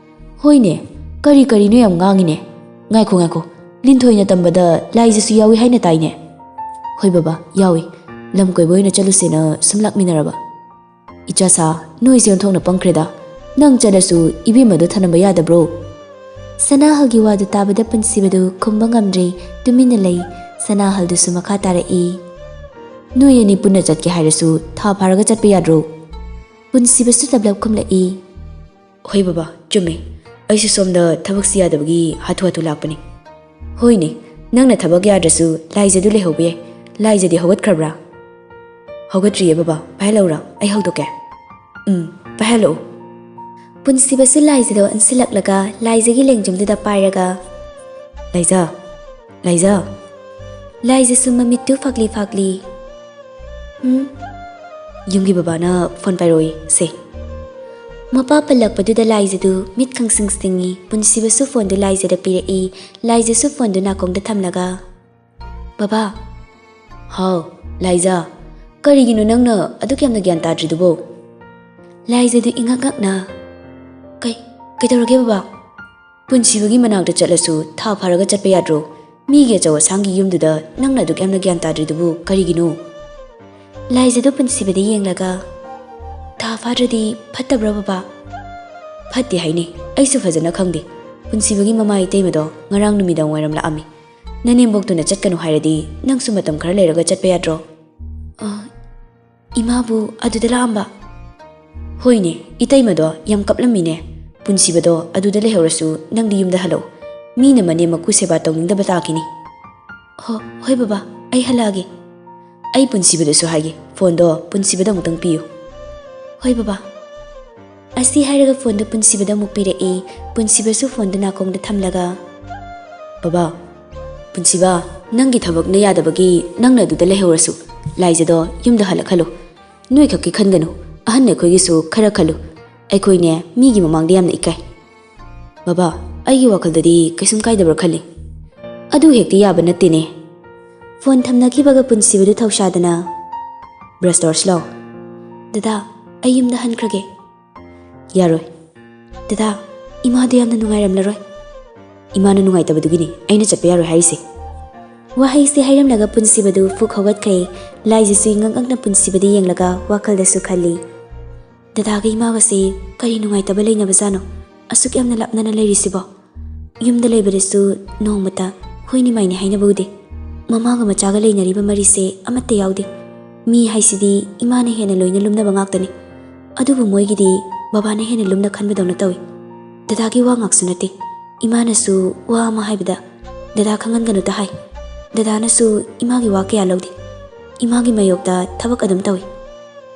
"ꯍꯣꯏꯅꯦ, ꯀꯔꯤ ꯀꯔꯤꯅꯣ ꯌꯥꯝ ꯉꯥꯡꯉꯤꯅꯦ꯫ ꯉꯥꯏꯈꯣ, ꯉꯥꯏꯈꯣ, ꯂꯤꯟꯊꯣꯏꯅ ꯇꯝꯕꯗ ꯂꯥꯏꯖꯁꯨ ꯌꯥꯎꯏ ꯍꯥꯏꯅ ꯇꯥꯏꯅꯦ꯫" "ꯍꯣꯏ ꯕꯕꯥ, ꯌꯥꯎꯏ꯫ ꯂꯝ ꯀꯣꯏꯕ ꯑꯣꯏꯅ ꯆꯠꯂꯨꯁꯦꯅ ꯁꯨꯝ ꯂꯥꯛꯃꯤꯟꯅꯔꯕ꯫" "ꯏꯆꯥꯁꯥ, ꯅꯣꯏꯁꯦ ꯑꯣꯟꯊꯣꯛꯅ ꯄꯪꯈ꯭ꯔꯦꯗ꯫ ꯅꯪ ꯆꯠꯂꯁꯨ ꯏꯕꯦꯝꯃꯗꯣ ꯊꯅꯝꯕ ꯌꯥꯗꯕ꯭ꯔꯣ?" ꯁꯅꯥꯍꯜꯒꯤ ꯋꯥꯗꯨ ꯇꯥꯕꯗ ꯄꯨꯟꯁꯤꯕꯗꯨ ꯈꯨꯝꯕ ꯉꯝꯗ꯭ꯔꯦ, ꯇꯨꯃꯤꯟꯅ ꯂꯩ꯫ ꯁꯅꯥꯍꯜꯗꯨꯁꯨ ꯃꯈꯥ ꯇꯥꯔꯛꯏ꯫ "ꯅꯣꯏ ꯑꯅꯤ ꯄꯨꯟꯅ ꯆꯠꯀꯦ ꯍꯥꯏꯔꯁꯨ ꯊꯥ ꯐꯥꯔꯒ ꯆꯠꯄ ꯌꯥꯗ꯭ꯔꯣ?" ꯄꯨꯟꯁꯤꯕꯁꯨ ꯇꯞꯂꯞ ꯈꯨꯝꯂꯛꯏ꯫ "ꯍꯣꯏ ꯕꯕꯥ, ꯆꯨꯝꯃꯦ꯫ ꯑꯩꯁꯨ ꯁꯣꯝꯗ ꯊꯕꯛꯁꯤ ꯌꯥꯗꯕꯒꯤ ꯍꯥꯊꯨ ꯍꯥꯊꯨ ꯂꯥꯛꯄꯅꯤ꯫" "ꯍꯣꯏꯅꯦ, ꯅꯪꯅ ꯊꯕꯛ ꯌꯥꯗ꯭ꯔꯁꯨ ꯂꯥꯏꯖꯗꯨ ꯂꯩꯍꯧꯕ ꯌꯥꯏ꯫ ꯂꯥꯏꯖꯗꯤ ꯍꯧꯒꯠꯈ꯭ꯔꯕ꯭ꯔꯥ?" "ꯍꯧꯒꯠꯇ꯭ꯔꯤꯌꯦ ꯕꯕꯥ, ꯄꯥꯏꯍꯜꯂꯧꯔꯥ? ꯑꯩ ꯍꯧꯗꯣꯛꯀꯦ꯫" "ꯎꯝ, ꯄꯥꯏꯍꯜꯂꯛꯑꯣ꯫" ꯄꯨꯟꯁꯤꯕꯁꯨ ꯂꯥꯏꯖꯗꯣ ꯑꯣꯟꯁꯤꯜꯂꯛꯂꯒ ꯂꯥꯏꯖꯒꯤ ꯂꯦꯡꯖꯨꯝꯗꯨꯗ ꯄꯥꯏꯔꯒ, "ꯂꯥꯏꯖ, ꯂꯥꯏꯖ꯫" ꯂꯥꯏꯖꯁꯨ ꯃꯃꯤꯠꯇꯨ ꯐꯥꯛꯂꯤ ꯐꯥꯛꯂꯤ꯫ "ꯎꯝ?" "ꯌꯨꯝꯒꯤ ꯕꯕꯥꯅ ꯐꯣꯟ ꯄꯥꯏꯔꯛꯑꯣꯏ, ꯁꯦ꯫" ꯃꯄꯥ ꯄꯜꯂꯛꯄꯗꯨꯗ ꯂꯥꯏꯖꯗꯨ ꯃꯤꯠ ꯈꯪꯁꯤꯡ ꯁꯤꯡꯉꯤ꯫ ꯄꯨꯟꯁꯤꯕꯁꯨ ꯐꯣꯟꯗꯨ ꯂꯥꯏꯖꯗ ꯄꯤꯔꯛꯏ꯫ ꯂꯥꯏꯖꯁꯨ ꯐꯣꯟꯗꯨ ꯅꯥꯀꯣꯡꯗ ꯊꯝꯂꯒ, "ꯕꯕꯥ꯫" "ꯍꯥꯎ, ꯂꯥꯏꯖ꯫ ꯀꯔꯤꯒꯤꯅꯣ ꯅꯪꯅ ꯑꯗꯨꯛ ꯌꯥꯝꯅ ꯒ꯭ꯌꯥꯟ ꯇꯥꯗ꯭ꯔꯤꯗꯨꯕꯣ?" ꯂꯥꯏꯖꯗꯨ ꯏꯉꯛ ꯉꯛꯅ, "ꯀꯩ, ꯀꯩꯗꯧꯔꯒꯦ ꯕꯕꯥ?" "ꯄꯨꯟꯁꯤꯕꯒꯤ ꯃꯅꯥꯛꯇ ꯆꯠꯂꯁꯨ ꯊꯥ ꯐꯥꯔꯒ ꯆꯠꯄ ꯌꯥꯗ꯭ꯔꯣ? ꯃꯤꯒꯤ ꯑꯆꯧ ꯑꯁꯥꯡꯒꯤ ꯌꯨꯝꯗꯨꯗ ꯅꯪꯅ ꯑꯗꯨꯛ ꯌꯥꯝꯅ ꯒ꯭ꯌꯥꯟ ꯇꯥꯗ꯭ꯔꯤꯗꯨꯕꯨ ꯀꯔꯤꯒꯤꯅꯣ?" ꯂꯥꯏꯖꯗꯣ ꯄꯨꯟꯁꯤꯕꯗ ꯌꯦꯡꯂꯒ, "ꯊꯥ ꯐꯥꯗ꯭ꯔꯗꯤ ꯐꯠꯇꯕ꯭ꯔꯣ ꯕꯕꯥ?" "ꯐꯠꯇꯦ ꯍꯥꯏꯅꯤ, ꯑꯩꯁꯨ ꯐꯖꯅ ꯈꯪꯗꯦ꯫ ꯄꯨꯟꯁꯤꯕꯒꯤ ꯃꯃꯥ ꯏꯇꯩꯃꯗꯣ ꯉꯔꯥꯡ ꯅꯨꯃꯤꯗꯥꯡ ꯋꯥꯏꯔꯝ ꯂꯥꯛꯑꯝꯃꯤ꯫ ꯅꯅꯦꯝꯕꯣꯛꯇꯨꯅ ꯆꯠꯀꯅꯨ ꯍꯥꯏꯔꯗꯤ ꯅꯪꯁꯨ ꯃꯇꯝ ꯈꯔ ꯂꯩꯔꯒ ꯆꯠꯄ ꯌꯥꯗ꯭ꯔꯣ?" "ꯑ, ꯏꯃꯥꯕꯨ ꯑꯗꯨꯗ ꯂꯥꯛꯑꯝꯕ?" "ꯍꯣꯏꯅꯦ, ꯏꯇꯩꯃꯗꯣ ꯌꯥꯝ ꯀꯞꯂꯝꯃꯤꯅꯦ꯫ ꯄꯨꯟꯁꯤꯕꯗꯣ ꯑꯗꯨꯗ ꯂꯩꯍꯧꯔꯁꯨ ꯅꯪꯗꯤ ꯌꯨꯝꯗ ꯍꯜꯂꯛꯎ꯫ ꯃꯤꯅ ꯃꯅꯦꯝ ꯃꯀꯨ ꯁꯦꯕꯥ ꯇꯧꯅꯤꯡꯗꯕ ꯇꯥꯈꯤꯅꯤ꯫" "ꯍꯣ, ꯍꯣꯏ ꯕꯕꯥ, ꯑꯩ ꯍꯜꯂꯛꯑꯒꯦ꯫" "ꯑꯩ ꯄꯨꯟꯁꯤꯕꯗꯁꯨ ꯍꯥꯏꯒꯦ, ꯐꯣꯟꯗꯣ ꯄꯨꯟꯁꯤꯕꯗ ꯑꯃꯨꯛꯇꯪ ꯄꯤꯌꯨ꯫" "ꯍꯣꯏ ꯕꯕꯥ꯫" ꯑꯁꯤ ꯍꯥꯏꯔꯒ ꯐꯣꯟꯗꯨ ꯄꯨꯟꯁꯤꯕꯗ ꯑꯃꯨꯛ ꯄꯤꯔꯛꯏ꯫ ꯄꯨꯟꯁꯤꯕꯁꯨ ꯐꯣꯟꯗꯨ ꯅꯥꯀꯣꯡꯗ ꯊꯝꯂꯒ, "ꯕꯕꯥ, ꯄꯨꯟꯁꯤꯕ, ꯅꯪꯒꯤ ꯊꯕꯛꯅ ꯌꯥꯗꯕꯒꯤ ꯅꯪꯅ ꯑꯗꯨꯗ ꯂꯩꯍꯧꯔꯁꯨ, ꯂꯥꯏꯖꯗꯣ ꯌꯨꯝꯗ ꯍꯜꯂꯛꯍꯜꯂꯨ꯫ ꯅꯣꯏꯈꯛꯀꯤ ꯈꯟꯒꯅꯨ, ꯑꯍꯟ ꯑꯩꯈꯣꯏꯒꯤꯁꯨ ꯈꯔ ꯈꯜꯂꯨ꯫ ꯑꯩꯈꯣꯏꯅꯦ ꯃꯤꯒꯤ ꯃꯃꯥꯡꯗ ꯌꯥꯝꯅ ꯏꯀꯥꯏ꯫" "ꯕꯕꯥ, ꯑꯩꯒꯤ ꯋꯥꯈꯜꯗꯗꯤ ꯀꯩꯁꯨꯝ ꯀꯥꯏꯗꯕ꯭ꯔꯥ ꯈꯜꯂꯤ꯫" "ꯑꯗꯨ ꯍꯦꯛꯇ ꯌꯥꯕ ꯅꯠꯇꯦꯅꯦ꯫" ꯐꯣꯟ ꯊꯝꯅꯈꯤꯕꯒ ꯄꯨꯟꯁꯤꯕꯗꯨ ꯊꯧꯁꯥꯗꯅ, "ꯕ꯭ꯔꯁ ꯇꯧꯔꯁꯤ ꯂꯥꯛꯑꯣ꯫" "ꯗꯗꯥ, ꯑꯩ ꯌꯨꯝꯗ ꯍꯟꯈ꯭ꯔꯒꯦ꯫" "ꯌꯥꯔꯣꯏ꯫" "ꯗꯗꯥ, ꯏꯃꯥꯗꯣ ꯌꯥꯝꯅ ꯅꯨꯡꯉꯥꯏꯔꯝꯂꯔꯣꯏ꯫" "ꯏꯃꯥꯅ ꯅꯨꯡꯉꯥꯏꯇꯕꯗꯨꯒꯤꯅꯤ ꯑꯩꯅ ꯆꯠꯄ ꯌꯥꯔꯣꯏ ꯍꯥꯏꯔꯤꯁꯦ꯫" ꯋꯥꯍꯩꯁꯦ ꯍꯥꯏꯔꯝꯂꯒ ꯄꯨꯟꯁꯤꯕꯗꯨ ꯐꯨꯛ ꯍꯧꯒꯠꯈ꯭ꯔꯦ꯫ ꯂꯥꯏꯖꯁꯨ ꯏꯉꯛ ꯉꯛꯅ ꯄꯨꯟꯁꯤꯕꯗ ꯌꯦꯡꯂꯒ ꯋꯥꯈꯜꯗꯁꯨ ꯈꯜꯂꯤ, "ꯗꯗꯥꯒ ꯏꯃꯥꯒꯁꯦ ꯀꯔꯤ ꯅꯨꯡꯉꯥꯏꯇꯕ ꯂꯩꯅꯕꯖꯥꯠꯅꯣ? ꯑꯁꯨꯛ ꯌꯥꯝꯅ ꯂꯥꯞꯅꯅ ꯂꯩꯔꯤꯁꯤꯕꯣ? ꯌꯨꯝꯗ ꯂꯩꯕꯗꯁꯨ ꯅꯣꯡꯃꯇ ꯍꯣꯏꯅꯤ ꯃꯥꯏꯅꯤ ꯍꯥꯏꯅꯕ ꯎꯗꯦ꯫ ꯃꯃꯥꯒ ꯃꯆꯥꯒ ꯂꯩꯅꯔꯤꯕ ꯃꯔꯤꯁꯦ ꯑꯃꯠꯇ ꯌꯥꯎꯗꯦ꯫ ꯃꯤ ꯍꯥꯏꯁꯤꯗꯤ ꯏꯃꯥꯅ ꯍꯦꯟꯅ ꯂꯣꯏꯅ ꯂꯨꯝꯅꯕ ꯉꯥꯛꯇꯅꯤ꯫ ꯑꯗꯨꯕꯨ ꯃꯣꯏꯒꯤꯗꯤ ꯕꯕꯥꯅ ꯍꯦꯟꯅ ꯂꯨꯝꯅ ꯈꯟꯕꯗꯧꯅ ꯇꯧꯏ꯫ ꯗꯗꯥꯒꯤ ꯋꯥ ꯉꯥꯛꯁꯨ ꯅꯠꯇꯦ꯫ ꯏꯃꯥꯅꯁꯨ ꯋꯥ ꯑꯃ ꯍꯥꯏꯕꯗ ꯗꯗꯥ ꯈꯪꯍꯟꯒꯅꯨꯇ ꯍꯥꯏ꯫ ꯗꯗꯥꯅꯁꯨ ꯏꯃꯥꯒꯤ ꯋꯥ ꯀꯌꯥ ꯂꯧꯗꯦ꯫ ꯏꯃꯥꯒꯤ ꯃꯥꯌꯣꯛꯇ ꯊꯕꯛ ꯑꯗꯨꯝ ꯇꯧꯏ꯫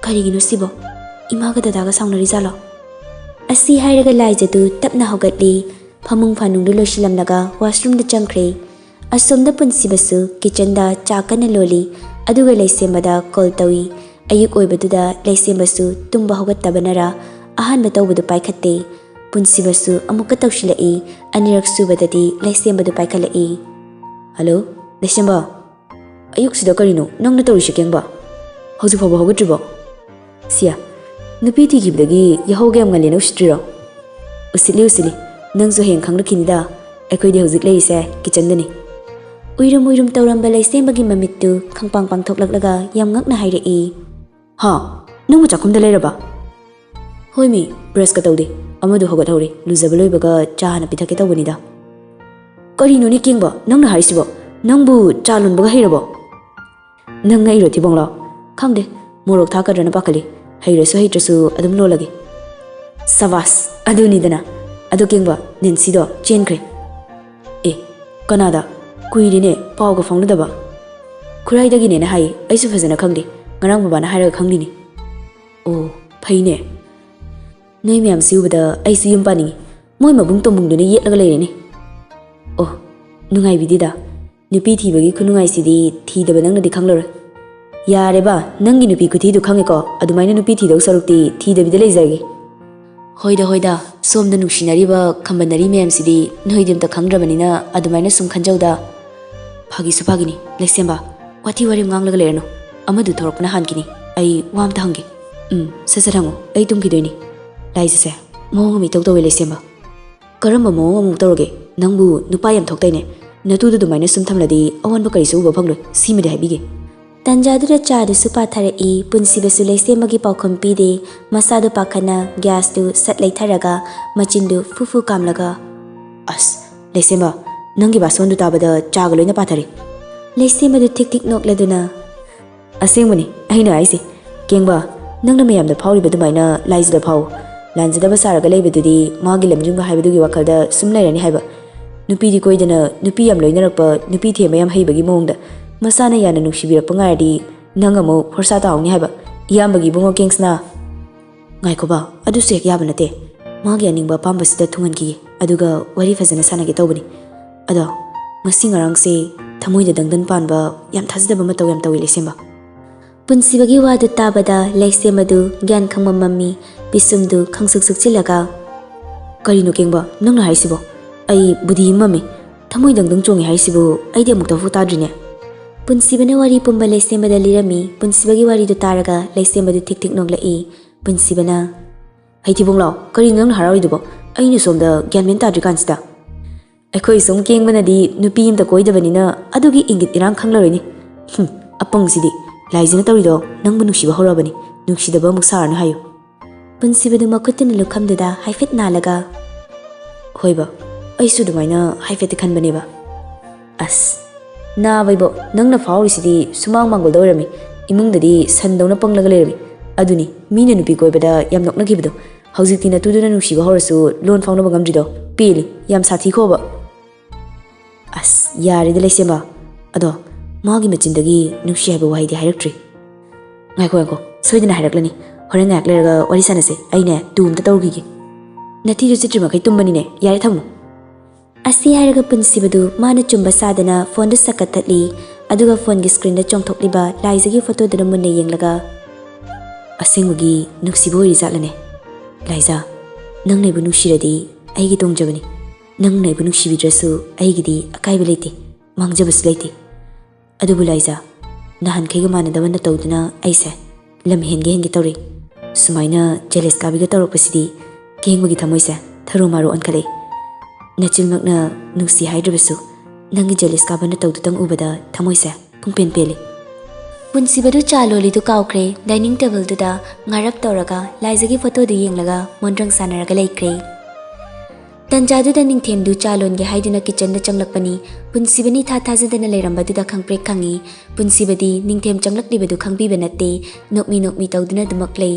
ꯀꯔꯤꯒꯤꯅꯣ ꯁꯤꯕꯣ? ꯏꯃꯥꯒ ꯗꯗꯥꯒ ꯁꯥꯎꯅꯔꯤꯖꯥꯠꯂꯣ?" ꯑꯁꯤ ꯍꯥꯏꯔꯒ ꯂꯥꯏꯖꯗꯨ ꯇꯞꯅ ꯍꯧꯒꯠꯂꯤ꯫ ꯐꯃꯨꯡ ꯐꯥꯅꯨꯡꯗꯨ ꯂꯣꯏꯁꯤꯜꯂꯝꯂꯒ ꯋꯥꯁꯔꯨꯝꯗ ꯆꯪꯈ꯭ꯔꯦ꯫ ꯑꯁꯣꯝꯗ ꯄꯨꯟꯁꯤꯕꯁꯨ ꯀꯤꯆꯟꯗ ꯆꯥ ꯀꯟꯅ ꯂꯣꯜꯂꯤ꯫ ꯑꯗꯨꯒ ꯂꯩꯁꯦꯝꯕꯗ ꯀꯣꯜ ꯇꯧꯏ꯫ ꯑꯌꯨꯛ ꯑꯣꯏꯕꯗꯨꯗ ꯂꯩꯁꯦꯝꯕꯁꯨ ꯇꯨꯝꯕ ꯍꯧꯒꯠꯇꯕꯅꯔ ꯑꯍꯥꯟꯕ ꯇꯧꯕꯗꯨ ꯄꯥꯏꯈꯠꯇꯦ꯫ ꯄꯨꯟꯁꯤꯕꯁꯨ ꯑꯃꯨꯛꯀ ꯇꯧꯁꯤꯜꯂꯛꯏ꯫ ꯑꯅꯤꯔꯛ ꯁꯨꯕꯗꯗꯤ ꯂꯩꯁꯦꯝꯕꯗꯨ ꯄꯥꯏꯈꯠꯂꯛꯏ꯫ "ꯍꯜꯂꯣ, ꯂꯩꯁꯦꯝꯕ꯫ ꯑꯌꯨꯛꯁꯤꯗ ꯀꯔꯤꯅꯣ ꯅꯪꯅ ꯇꯧꯔꯤꯁꯦ ꯀꯦꯡꯕ? ꯍꯧꯖꯤꯛ ꯐꯥꯎꯕ ꯍꯧꯒꯠꯇ꯭ꯔꯤꯕꯣ? ꯁꯤꯌꯥ, ꯅꯨꯄꯤ ꯊꯤꯈꯤꯕꯗꯒꯤ ꯌꯥꯍꯧꯒ ꯌꯥꯝ ꯉꯜꯂꯦꯅ ꯎꯁꯤꯠꯇ꯭ꯔꯤꯔꯣ? ꯎꯁꯤꯠꯂꯤ, ꯎꯁꯤꯠꯂꯤ꯫ ꯅꯪꯁꯨ ꯍꯌꯦꯡ ꯈꯪꯂꯛꯈꯤꯅꯤꯗ꯫ ꯑꯩꯈꯣꯏꯗꯤ ꯍꯧꯖꯤꯛ ꯂꯩꯔꯤꯁꯦ ꯀꯤꯆꯟꯗꯅꯤ꯫" ꯎꯏꯔꯨꯝ ꯎꯏꯔꯨꯝ ꯇꯧꯔꯝꯕ ꯂꯩꯁꯦꯝꯕꯒꯤ ꯃꯃꯤꯠꯇꯨ ꯈꯪꯄꯥꯡ ꯄꯥꯡꯊꯣꯛꯂꯛꯂꯒ ꯌꯥꯝ ꯉꯛꯅ ꯍꯥꯏꯔꯛꯏ, "ꯍꯥ? ꯅꯪꯕꯨ ꯆꯥꯛꯈꯨꯝꯗ ꯂꯩꯔꯕ?" "ꯍꯣꯏꯃꯤ, ꯕ꯭ꯔꯁꯀ ꯇꯧꯗꯦ꯫ ꯑꯃꯗꯨ ꯍꯧꯒꯠꯍꯧꯔꯦ꯫ ꯂꯨꯖꯕ ꯂꯣꯏꯕꯒ ꯆꯥ ꯍꯥꯟꯅ ꯄꯤꯊꯛꯀꯦ ꯇꯧꯕꯅꯤꯗ꯫" "ꯀꯔꯤꯅꯣꯅꯦ ꯀꯦꯡꯕ, ꯅꯪꯅ ꯍꯥꯏꯔꯤꯁꯤꯕꯣ? ꯅꯪꯕꯨ ꯆꯥ ꯂꯣꯟꯕꯒ ꯍꯩꯔꯕꯣ?" "ꯅꯪ ꯉꯛꯏꯔꯣ ꯊꯤꯕꯣꯡꯂꯣ?" "ꯈꯪꯗꯦ, ꯃꯣꯔꯣꯛ ꯊꯥꯛꯀꯗ꯭ꯔꯅ ꯄꯥꯈꯠꯂꯤ꯫ ꯍꯩꯔꯁꯨ ꯍꯩꯇ꯭ꯔꯁꯨ ꯑꯗꯨꯝ ꯂꯣꯜꯂꯒꯦ꯫" "ꯁꯕꯥꯁ, ꯑꯗꯨꯅꯤꯗꯅ꯫ ꯑꯗꯣ ꯀꯦꯡꯕ, ꯅꯦꯟꯁꯤꯗꯣ ꯆꯦꯟꯈ꯭ꯔꯦ꯫" "ꯑꯦ, ꯀꯅꯥꯗ? ꯀꯨꯏꯔꯦꯅꯦ ꯄꯥꯎꯒ ꯐꯥꯎꯅꯗꯕ꯫" "ꯈꯨꯔꯥꯏꯗꯒꯤꯅꯦꯅ ꯍꯥꯏ꯫ ꯑꯩꯁꯨ ꯐꯖꯅ ꯈꯪꯗꯦ, ꯉꯔꯥꯡ ꯕꯕꯥꯅ ꯍꯥꯏꯔꯒ ꯈꯪꯂꯤꯅꯤ꯫" "ꯑꯣ, ꯐꯩꯅꯦ꯫ ꯅꯣꯏ ꯃꯌꯥꯝꯁꯤ ꯎꯕꯗ ꯑꯩꯁꯨ ꯌꯨꯝ ꯄꯥꯅꯤꯡꯉꯤ꯫ ꯃꯣꯏ ꯃꯕꯨꯡ ꯇꯣꯝꯕꯨꯡꯗꯨꯅ ꯌꯦꯠꯂꯒ ꯂꯩꯔꯦꯅꯦ꯫" "ꯑꯣ, ꯅꯨꯡꯉꯥꯏꯕꯤꯗꯦꯗ꯫ ꯅꯨꯄꯤ ꯊꯤꯕꯒꯤ ꯈꯨꯅꯨꯡꯉꯥꯏꯁꯤꯗꯤ ꯊꯤꯗꯕ ꯅꯪꯅꯗꯤ ꯈꯪꯂꯔꯣꯏ꯫" "ꯌꯥꯔꯦꯕ, ꯅꯪꯒꯤ ꯅꯨꯄꯤ ꯈꯨꯊꯤꯗꯨ ꯈꯪꯉꯦꯀꯣ꯫ ꯑꯗꯨꯃꯥꯏꯅ ꯅꯨꯄꯤ ꯊꯤꯗꯧ ꯁꯔꯨꯛꯇꯤ ꯊꯤꯗꯕꯤꯗ ꯂꯩꯖꯔꯒꯦ꯫" "ꯍꯣꯏꯗ, ꯍꯣꯏꯗ, ꯁꯣꯝꯗ ꯅꯨꯡꯁꯤꯅꯔꯤꯕ, ꯈꯝꯕꯟꯅꯔꯤ ꯃꯌꯥꯝꯁꯤꯗꯤ ꯅꯣꯏꯗꯤ ꯑꯝꯇ ꯈꯪꯗ꯭ꯔꯕꯅꯤꯅ ꯑꯗꯨꯃꯥꯏꯅ ꯁꯨꯝ ꯈꯟꯖꯧꯗ꯫" "ꯐꯥꯒꯤꯁꯨ ꯐꯥꯒꯤꯅꯤ, ꯂꯩꯁꯦꯝꯕ꯫ ꯋꯥꯊꯤ ꯋꯥꯔꯦꯝ ꯉꯥꯡꯂꯒ ꯂꯩꯔꯅꯨ꯫ ꯑꯃꯗꯨ ꯊꯣꯔꯛꯄꯅ ꯍꯥꯟꯈꯤꯅꯤ꯫ ꯑꯩ ꯋꯥ ꯑꯝꯇ ꯍꯪꯒꯦ꯫" "ꯎꯝ, ꯁꯠ ꯁꯠ ꯍꯪꯉꯨ, ꯑꯩ ꯇꯨꯝꯈꯤꯗꯣꯏꯅꯤ꯫" "ꯂꯥꯏꯖꯁꯦ, ꯃꯑꯣꯡ ꯑꯃ ꯏꯇꯧ ꯇꯧꯋꯦ, ꯂꯩꯁꯦꯝꯕ꯫" "ꯀꯔꯝꯕ ꯃꯑꯣꯡ ꯑꯃꯨꯛ ꯇꯧꯔꯒꯦ? ꯅꯪꯕꯨ ꯅꯨꯄꯥ ꯌꯥꯝ ꯊꯣꯛꯇꯥꯏꯅꯦ꯫ ꯅꯇꯨꯗꯨ ꯑꯗꯨꯃꯥꯏꯅ ꯁꯨꯝ ꯊꯝꯂꯗꯤ ꯑꯑꯣꯟꯕ ꯀꯔꯤꯁꯨ ꯎꯕ ꯐꯪꯂꯣꯏ꯫ ꯁꯤꯃꯗꯤ ꯍꯥꯏꯕꯤꯒꯦ꯫" ꯇꯥꯟꯖꯥꯗꯨꯗ ꯆꯥꯗꯨꯁꯨ ꯄꯥꯊꯔꯛꯏ꯫ ꯄꯨꯟꯁꯤꯕꯁꯨ ꯂꯩꯁꯦꯝꯕꯒꯤ ꯄꯥꯎꯈꯨꯝ ꯄꯤꯗꯦ꯫ ꯃꯁꯥꯗꯨ ꯄꯥꯈꯠꯅ ꯒ꯭ꯌꯥꯁꯇꯨ ꯁꯠ ꯂꯩꯊꯔꯒ ꯃꯆꯤꯟꯗꯨ ꯐꯨ ꯐꯨ ꯀꯥꯝꯂꯒ, "ꯑꯁ, ꯂꯩꯁꯦꯝꯕ, ꯅꯪꯒꯤ ꯕꯥꯁꯣꯟꯗꯨ ꯇꯥꯕꯗ ꯆꯥꯒ ꯂꯣꯏꯅ ꯄꯥꯊꯔꯦ꯫" ꯂꯩꯁꯦꯝꯕꯗꯨ ꯊꯤꯛ ꯊꯤꯛ ꯅꯣꯛꯂꯗꯨꯅ, "ꯑꯁꯦꯡꯕꯅꯤ ꯑꯩꯅ ꯍꯥꯏꯁꯦ꯫ ꯀꯦꯡꯕ, ꯅꯪꯅ ꯃꯌꯥꯝꯗ ꯐꯥꯎꯔꯤꯕ ꯑꯗꯨꯃꯥꯏꯅ ꯂꯥꯏꯖꯗ ꯐꯥꯎ꯫ ꯂꯥꯟꯖꯗꯕ ꯁꯥꯔꯒ ꯂꯩꯕꯗꯨꯗꯤ ꯃꯥꯒꯤ ꯂꯝꯖꯤꯡꯕ ꯍꯥꯏꯕꯗꯨꯒꯤ ꯋꯥꯈꯜꯗ ꯁꯨꯝ ꯂꯩꯔꯅꯤ ꯍꯥꯏꯕ꯫ ꯅꯨꯄꯤꯗꯤ ꯀꯣꯏꯗꯅ ꯅꯨꯄꯤ ꯌꯥꯝ ꯂꯣꯏꯅꯔꯛꯄ, ꯅꯨꯄꯤ ꯊꯦꯝꯕ ꯌꯥꯝ ꯍꯩꯕꯒꯤ ꯃꯑꯣꯡꯗ ꯃꯁꯥꯅ ꯌꯥꯅ ꯅꯨꯡꯁꯤꯕꯤꯔꯛꯄ ꯉꯥꯏꯔꯗꯤ ꯅꯪ ꯑꯃꯨꯛ ꯍꯣꯔꯁꯥ ꯇꯥꯍꯧꯅꯤ ꯍꯥꯏꯕ꯫ ꯏꯌꯥꯝꯕꯒꯤ ꯏꯕꯨꯡꯉꯣ ꯀꯦꯡꯁꯅ꯫ ꯉꯥꯏꯈꯣꯕ, ꯑꯗꯨꯁꯨ ꯍꯦꯛ ꯌꯥꯕ ꯅꯠꯇꯦ꯫ ꯃꯥꯒꯤ ꯑꯅꯤꯡꯕ ꯑꯄꯥꯝꯕꯁꯤꯗ ꯊꯨꯡꯍꯟꯈꯤꯒꯦ, ꯑꯗꯨꯒ ꯋꯥꯔꯤ ꯐꯖꯅ ꯁꯥꯟꯅꯒꯦ ꯇꯧꯕꯅꯤ꯫ ꯑꯗꯣ ꯉꯁꯤ ꯉꯔꯥꯡꯁꯦ ꯊꯃꯣꯏꯗ ꯗꯪꯗꯟ ꯄꯥꯟꯕ, ꯌꯥꯝ ꯊꯥꯖꯗꯕ ꯃꯇꯧ ꯌꯥꯝ ꯇꯧꯏ, ꯂꯩꯁꯦꯝꯕ꯫" ꯄꯨꯟꯁꯤꯕꯒꯤ ꯋꯥꯗꯨ ꯇꯥꯕꯗ ꯂꯩꯁꯦꯝꯕꯗꯨ ꯒ꯭ꯌꯥꯟ ꯈꯪꯃꯝ ꯃꯝꯃꯤ, ꯄꯤꯁꯨꯝꯗꯨ ꯈꯪꯁꯨꯛ ꯁꯨꯛꯆꯤꯜꯂꯒ, "ꯀꯔꯤꯅꯣ ꯀꯦꯡꯕ, ꯅꯪꯅ ꯍꯥꯏꯁꯤꯕꯣ? ꯑꯩ ꯕꯨꯙꯤ ꯃꯝꯃꯤ꯫ ꯊꯃꯣꯏ ꯗꯪꯗꯪ ꯆꯣꯡꯉꯤ ꯍꯥꯏꯁꯤꯕꯨ ꯑꯩꯗꯤ ꯑꯃꯨꯛꯇꯐꯥꯎ ꯇꯥꯗ꯭ꯔꯤꯅꯦ꯫" ꯄꯨꯟꯁꯤꯕꯅ ꯋꯥꯔꯤ ꯄꯨꯝꯕ ꯂꯩꯁꯦꯝꯕꯗ ꯂꯤꯔꯝꯃꯤ꯫ ꯄꯨꯟꯁꯤꯕꯒꯤ ꯋꯥꯔꯤꯗꯨ ꯇꯥꯔꯒ ꯂꯩꯁꯦꯝꯕꯗꯨ ꯊꯤꯛ ꯊꯤꯛ ꯅꯣꯛꯂꯛꯏ꯫ ꯄꯨꯟꯁꯤꯕꯅ, "ꯍꯩ ꯊꯤꯕꯣꯡꯂꯥꯎ, ꯀꯔꯤꯅꯣ ꯅꯪꯅ ꯍꯔꯥꯎꯔꯤꯗꯨꯕꯣ? ꯑꯩꯅ ꯁꯣꯝꯗ ꯒ꯭ꯌꯥꯟ ꯃꯦꯟ ꯇꯥꯗ꯭ꯔꯤꯀꯥꯟꯁꯤꯗ꯫" ꯑꯩꯈꯣꯏ ꯁꯨꯝ ꯀꯦꯡꯕꯅꯗꯤ ꯅꯨꯄꯤ ꯑꯝꯇ ꯀꯣꯏꯗꯕꯅꯤꯅ ꯑꯗꯨꯒꯤ ꯏꯪꯒꯤꯠ ꯏꯔꯥꯡ ꯈꯪꯂꯔꯣꯏꯅꯦ꯫ ꯍꯨꯝ, ꯑꯄꯪꯁꯤꯗꯤ꯫ ꯂꯥꯏꯖꯅ ꯇꯧꯔꯤꯗꯣ ꯅꯪꯕꯨ ꯅꯨꯡꯁꯤꯕ ꯍꯧꯔꯛꯑꯕꯅꯤ, ꯅꯨꯡꯁꯤꯗꯕ ꯑꯃꯨꯛ ꯁꯥꯔꯅꯨ ꯍꯥꯏꯌꯨ꯫ ꯄꯨꯟꯁꯤꯕꯗꯨ ꯃꯈꯨꯠꯇꯨꯅ ꯂꯨꯈꯝꯗꯨꯗ ꯍꯥꯏꯐꯦꯠ ꯅꯥꯜꯂꯒ, "ꯍꯣꯏꯕ, ꯑꯩꯁꯨ ꯑꯗꯨꯃꯥꯏꯅ ꯍꯥꯏꯐꯦꯠꯇꯤ ꯈꯟꯕꯅꯦꯕ꯫ ꯑꯁ, ꯅꯥꯕ ꯏꯕꯣ, ꯅꯪꯅ ꯐꯥꯎꯔꯤꯁꯤꯗꯤ ꯁꯨꯃꯥꯡ ꯃꯥꯡꯒꯣꯜꯗ ꯑꯣꯏꯔꯝꯃꯤ꯫ ꯏꯃꯨꯡꯗꯗꯤ ꯁꯟꯗꯧꯅ ꯄꯪꯂꯒ ꯂꯩꯔꯝꯃꯤ꯫ ꯑꯗꯨꯅꯤ ꯃꯤꯅ ꯅꯨꯄꯤ ꯀꯣꯏꯕꯗ ꯌꯥꯝ ꯅꯣꯛꯅꯈꯤꯕꯗꯣ꯫ ꯍꯧꯖꯤꯛꯇꯤ ꯅꯇꯨꯗꯨꯅ ꯅꯨꯡꯁꯤꯕ ꯍꯧꯔꯁꯨ ꯂꯣꯟ ꯐꯥꯎꯅꯕ ꯉꯝꯗ꯭ꯔꯤꯗꯣ꯫ ꯄꯦꯜꯂꯤ, ꯌꯥꯝ ꯁꯥꯊꯤꯈꯣꯕ꯫" ꯑꯁ, ꯌꯥꯔꯦꯗ ꯂꯩꯁꯦꯝꯕ꯫ ꯑꯗꯣ ꯃꯥꯒꯤ ꯃꯆꯤꯟꯗꯒꯤ ꯅꯨꯡꯁꯤ ꯍꯥꯏꯕ ꯋꯥꯍꯩꯗꯤ ꯍꯥꯏꯔꯛꯇ꯭ꯔꯤ꯫ ꯉꯥꯏꯈꯣ, ꯉꯥꯏꯈꯣ, ꯁꯣꯏꯗꯅ ꯍꯥꯏꯔꯛꯂꯅꯤ꯫ ꯍꯣꯔꯦꯟ ꯉꯥꯏꯍꯥꯛ ꯂꯩꯔꯒ ꯋꯥꯔꯤ ꯁꯥꯟꯅꯁꯦ꯫ ꯑꯩꯅꯦ ꯇꯨ ꯑꯝꯇ ꯇꯧꯔꯨꯈꯤꯒꯦ꯫ ꯅꯊꯤꯗꯨ ꯆꯤꯠꯇ꯭ꯔꯤ ꯃꯈꯩ ꯇꯨꯝꯕꯅꯤꯅꯦ꯫ ꯌꯥꯔꯦ, ꯊꯝꯃꯣ꯫ ꯑꯁꯤ ꯍꯥꯏꯔꯒ ꯄꯨꯟꯁꯤꯕꯗꯨ ꯃꯥꯅ ꯆꯨꯝꯕ ꯁꯥꯗꯅ ꯐꯣꯟꯗꯨ ꯁꯠ ꯀꯛꯊꯠꯂꯤ꯫ ꯑꯗꯨꯒ ꯐꯣꯟꯒꯤ ꯁ꯭ꯀ꯭ꯔꯤꯟꯗ ꯆꯣꯡꯊꯣꯛꯂꯤꯕ ꯂꯥꯏꯖꯒꯤ ꯐꯣꯇꯣꯗꯨꯗ ꯃꯨꯟꯅ ꯌꯦꯡꯂꯒ, "ꯑꯁꯦꯡꯕꯒꯤ ꯅꯨꯡꯁꯤꯕ ꯑꯣꯏꯔꯤꯖꯥꯠꯂꯅꯦ? ꯂꯥꯏꯖꯥ, ꯅꯪꯅ ꯑꯩꯕꯨ ꯅꯨꯡꯁꯤꯔꯗꯤ ꯑꯩꯒꯤ ꯇꯣꯡꯖꯕꯅꯤ꯫ ꯅꯪꯅ ꯑꯩꯕꯨ ꯅꯨꯡꯁꯤꯕꯤꯗ꯭ꯔꯁꯨ ꯑꯩꯒꯤꯗꯤ ꯑꯀꯥꯏꯕ ꯂꯩꯇꯦ, ꯃꯥꯡꯖꯕꯁꯨ ꯂꯩꯇꯦ꯫ ꯑꯗꯨꯕꯨ ꯂꯥꯏꯖꯥ, ꯅꯍꯥꯟꯈꯩꯒ ꯃꯥꯟꯅꯗꯕ ꯅꯇꯧꯗꯨꯅ ꯑꯩꯁꯦ ꯂꯝ ꯍꯦꯟꯒꯦ ꯍꯦꯟꯒꯦ ꯇꯧꯔꯦ꯫ ꯁꯨꯃꯥꯏꯅ ꯖꯦꯂꯦꯁ ꯀꯥꯕꯤꯒ ꯇꯧꯔꯛꯄꯁꯤꯗꯤ ꯀꯦꯡꯕꯒꯤ ꯊꯃꯣꯏꯁꯦ ꯊꯔꯣ ꯃꯥꯔꯣ ꯑꯣꯟꯈꯠꯂꯛꯏ꯫ ꯅꯆꯤꯟꯃꯛꯅ ꯅꯨꯡꯁꯤ ꯍꯥꯏꯗ꯭ꯔꯕꯁꯨ ꯅꯪꯒꯤ ꯖꯦꯂꯦꯁ ꯀꯥꯕ ꯅꯇꯧꯗꯨꯇꯪ ꯎꯕꯗ ꯊꯃꯣꯏꯁꯦ ꯄꯨꯡꯄꯦꯟ ꯄꯦꯜꯂꯤ꯫" ꯄꯨꯟꯁꯤꯕꯗꯨ ꯆꯥ ꯂꯣꯜꯂꯤꯗꯨ ꯀꯥꯎꯈ꯭ꯔꯦ꯫ ꯗꯥꯏꯅꯤꯡ ꯇꯦꯕꯜꯗꯨꯗ ꯉꯥꯔꯞ ꯇꯧꯔꯒ ꯂꯥꯏꯖꯒꯤ ꯐꯣꯇꯣꯗꯨ ꯌꯦꯡꯂꯒ ꯃꯣꯟꯗ꯭ꯔꯪ ꯁꯥꯟꯅꯔꯒ ꯂꯩꯈ꯭ꯔꯦ꯫ ꯇꯟꯖꯥꯗꯨꯗ ꯅꯤꯡꯊꯦꯝꯗꯨ ꯆꯥ ꯂꯣꯟꯒꯦ ꯍꯥꯏꯗꯨꯅ ꯀꯤꯆꯟꯗ ꯆꯪꯂꯛꯄꯅꯤ꯫ ꯄꯨꯟꯁꯤꯕꯅ ꯏꯊꯥ ꯊꯥꯖꯗꯅ ꯂꯩꯔꯝꯕꯗꯨꯗ ꯈꯪꯄ꯭ꯔꯦꯛ ꯈꯪꯉꯤ꯫ ꯄꯨꯟꯁꯤꯕꯗꯤ ꯅꯤꯡꯊꯦꯝ ꯆꯪꯂꯛꯂꯤꯕꯗꯨ ꯈꯪꯕꯤꯕ ꯅꯠꯇꯦ꯫ ꯅꯣꯛꯃꯤ ꯅꯣꯛꯃꯤ ꯇꯧꯗꯨꯅ ꯑꯗꯨꯃꯛ ꯂꯩ꯫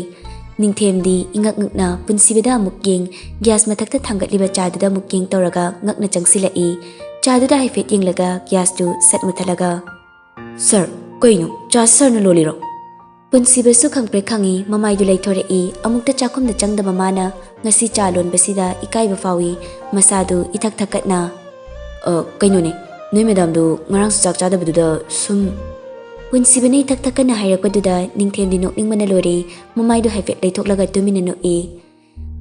ꯅꯤꯡꯊꯦꯝꯗꯤ ꯏꯉꯛ ꯉꯛꯅ ꯄꯨꯟꯁꯤꯕꯗ ꯑꯃꯨꯛ ꯌꯦꯡ, ꯒ꯭ꯌꯥꯁ ꯃꯊꯛꯇ ꯊꯥꯡꯒꯠꯂꯤꯕ ꯆꯥꯗꯨꯗ ꯑꯃꯨꯛ ꯌꯦꯡ ꯇꯧꯔꯒ ꯉꯛꯅ ꯆꯪꯁꯤꯜꯂꯛꯏ꯫ ꯆꯥꯗꯨꯗ ꯍꯥꯏꯐꯦꯠ ꯌꯦꯡꯂꯒ ꯒ꯭ꯌꯥꯁꯇꯨ ꯁꯠ ꯃꯨꯊꯠꯂꯒ, "ꯁꯥꯔ, ꯀꯩꯅꯣ, ꯆꯥ ꯁꯥꯔꯅ ꯂꯣꯜꯂꯤꯔꯣ?" ꯄꯨꯟꯁꯤꯕꯁꯨ ꯈꯪꯄ꯭ꯔꯦꯛ ꯈꯪꯉꯤ, ꯃꯃꯥꯏꯗꯨ ꯂꯩꯊꯣꯔꯛꯏ꯫ ꯑꯃꯨꯛꯇ ꯆꯥꯛꯈꯨꯝꯗ ꯆꯪꯗꯕ ꯃꯥꯅ ꯉꯁꯤ ꯆꯥ ꯂꯣꯟꯕꯁꯤꯗ ꯏꯀꯥꯏꯕ ꯐꯥꯎꯏ꯫ ꯃꯁꯥꯗꯨ ꯏꯊꯛ ꯊꯛꯀꯠꯅ, "ꯑ, ꯀꯩꯅꯣꯅꯦ, ꯅꯣꯏ ꯃꯦꯗꯥꯝꯗꯨ ꯉꯔꯥꯡꯁꯨ ꯆꯥꯛ ꯆꯥꯗꯕꯗꯨꯗ ꯁꯨꯝ꯫" ꯄꯨꯟꯁꯤꯕꯅ ꯏꯊꯛ ꯊꯛꯀꯠꯅ ꯍꯥꯏꯔꯛꯄꯗꯨꯗ ꯅꯤꯡꯊꯦꯝꯗꯤ ꯅꯣꯛꯅꯤꯡꯕꯅ ꯂꯣꯏꯔꯦ꯫ ꯃꯃꯥꯏꯗꯨ ꯍꯥꯏꯐꯦꯠ ꯂꯩꯊꯣꯛꯂꯒ ꯇꯨꯃꯤꯟꯅ ꯅꯣꯛꯏ꯫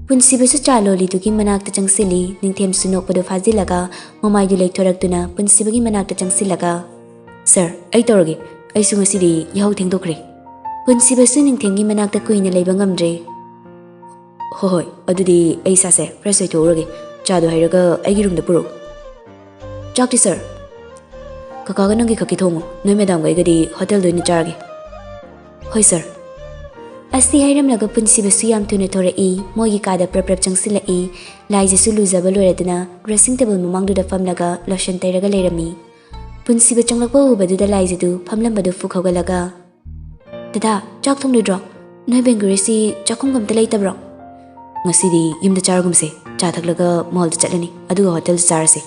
ꯄꯨꯟꯁꯤꯕꯁꯨ ꯆꯥ ꯂꯣꯜꯂꯤꯗꯨꯒꯤ ꯃꯅꯥꯛꯇ ꯆꯪꯁꯤꯜꯂꯤ꯫ ꯅꯤꯡꯊꯦꯝꯁꯨ ꯅꯣꯛꯄꯗꯨ ꯐꯥꯖꯤꯜꯂꯒ ꯃꯃꯥꯏꯗꯨ ꯂꯩꯊꯣꯔꯛꯇꯨꯅ ꯄꯨꯟꯁꯤꯕꯒꯤ ꯃꯅꯥꯛꯇ ꯆꯪꯁꯤꯜꯂꯒ, "ꯁꯥꯔ, ꯑꯩ ꯇꯧꯔꯒꯦ꯫ ꯑꯩꯁꯨ ꯉꯁꯤꯗꯤ ꯌꯥꯍꯧ ꯊꯦꯡꯗꯣꯛꯈ꯭ꯔꯦ꯫" ꯄꯨꯟꯁꯤꯕꯁꯨ ꯅꯤꯡꯊꯦꯝꯒꯤ ꯃꯅꯥꯛꯇ ꯀꯨꯏꯅ ꯂꯩꯕ ꯉꯝꯗ꯭ꯔꯦ꯫ "ꯍꯣꯏ ꯍꯣꯏ, ꯑꯗꯨꯗꯤ ꯑꯩ ꯏꯁꯥꯁꯦ ꯐ꯭ꯔꯦꯁ ꯑꯣꯏꯊꯣꯛꯎꯔꯒꯦ꯫ ꯆꯥꯗꯣ ꯍꯩꯔꯒ ꯑꯩꯒꯤ ꯔꯨꯝꯗ ꯄꯨꯔꯛꯎ꯫" "ꯆꯥꯛꯇꯤ ꯁꯥꯔ?" "ꯀꯀꯥꯒ ꯅꯪꯒꯤ ꯈꯛꯀꯤ ꯊꯣꯡꯉꯨ, ꯅꯣꯏ ꯃꯦꯗꯥꯝꯒ ꯑꯩꯒꯗꯤ ꯍꯣꯇꯦꯜꯗ ꯑꯣꯏꯅ ꯆꯥꯔꯒꯦ꯫" "ꯍꯣꯏ ꯁꯥꯔ꯫" ꯑꯁꯤ ꯍꯥꯏꯔꯝꯂꯒ ꯄꯨꯟꯁꯤꯕꯁꯨ ꯌꯥꯝ ꯊꯨꯅ ꯊꯣꯔꯛꯏ꯫ ꯃꯣꯏꯒꯤ ꯀꯥꯗ ꯄ꯭ꯔꯞ ꯄ꯭ꯔꯞ ꯆꯪꯁꯤꯜꯂꯛꯏ꯫ ꯂꯥꯏꯖꯁꯨ ꯂꯨꯖꯕ ꯂꯣꯏꯔꯗꯨꯅ dressing table ꯃꯃꯥꯡꯗꯨꯗ ꯐꯝꯂꯒ lotion ꯇꯩꯔꯒ ꯂꯩꯔꯝꯃꯤ꯫ ꯄꯨꯟꯁꯤꯕ ꯆꯪꯂꯛꯄ ꯎꯕꯗꯨꯗ ꯂꯥꯏꯖꯗꯨ ꯐꯝꯂꯝꯕꯗꯨ ꯐꯨꯛ ꯍꯧꯒꯠꯂꯒ, "ꯗꯗꯥ, ꯆꯥꯛ ꯊꯣꯡꯂꯣꯏꯗ꯭ꯔꯣ? ꯅꯣꯏ ꯕꯦꯡꯒꯨꯔꯤꯁꯤ ꯆꯥꯛꯈꯨꯝꯒ ꯑꯝꯇ ꯂꯩꯇꯕ꯭ꯔꯣ?" "ꯉꯁꯤꯗꯤ ꯌꯨꯝꯗ ꯆꯥꯔꯒꯨꯝꯁꯦ꯫ ꯆꯥ ꯊꯛꯂꯒ ꯃꯣꯜꯗ ꯆꯠꯂꯅꯤ, ꯑꯗꯨꯒ ꯍꯣꯇꯦꯜꯗ ꯆꯥꯔꯁꯦ꯫"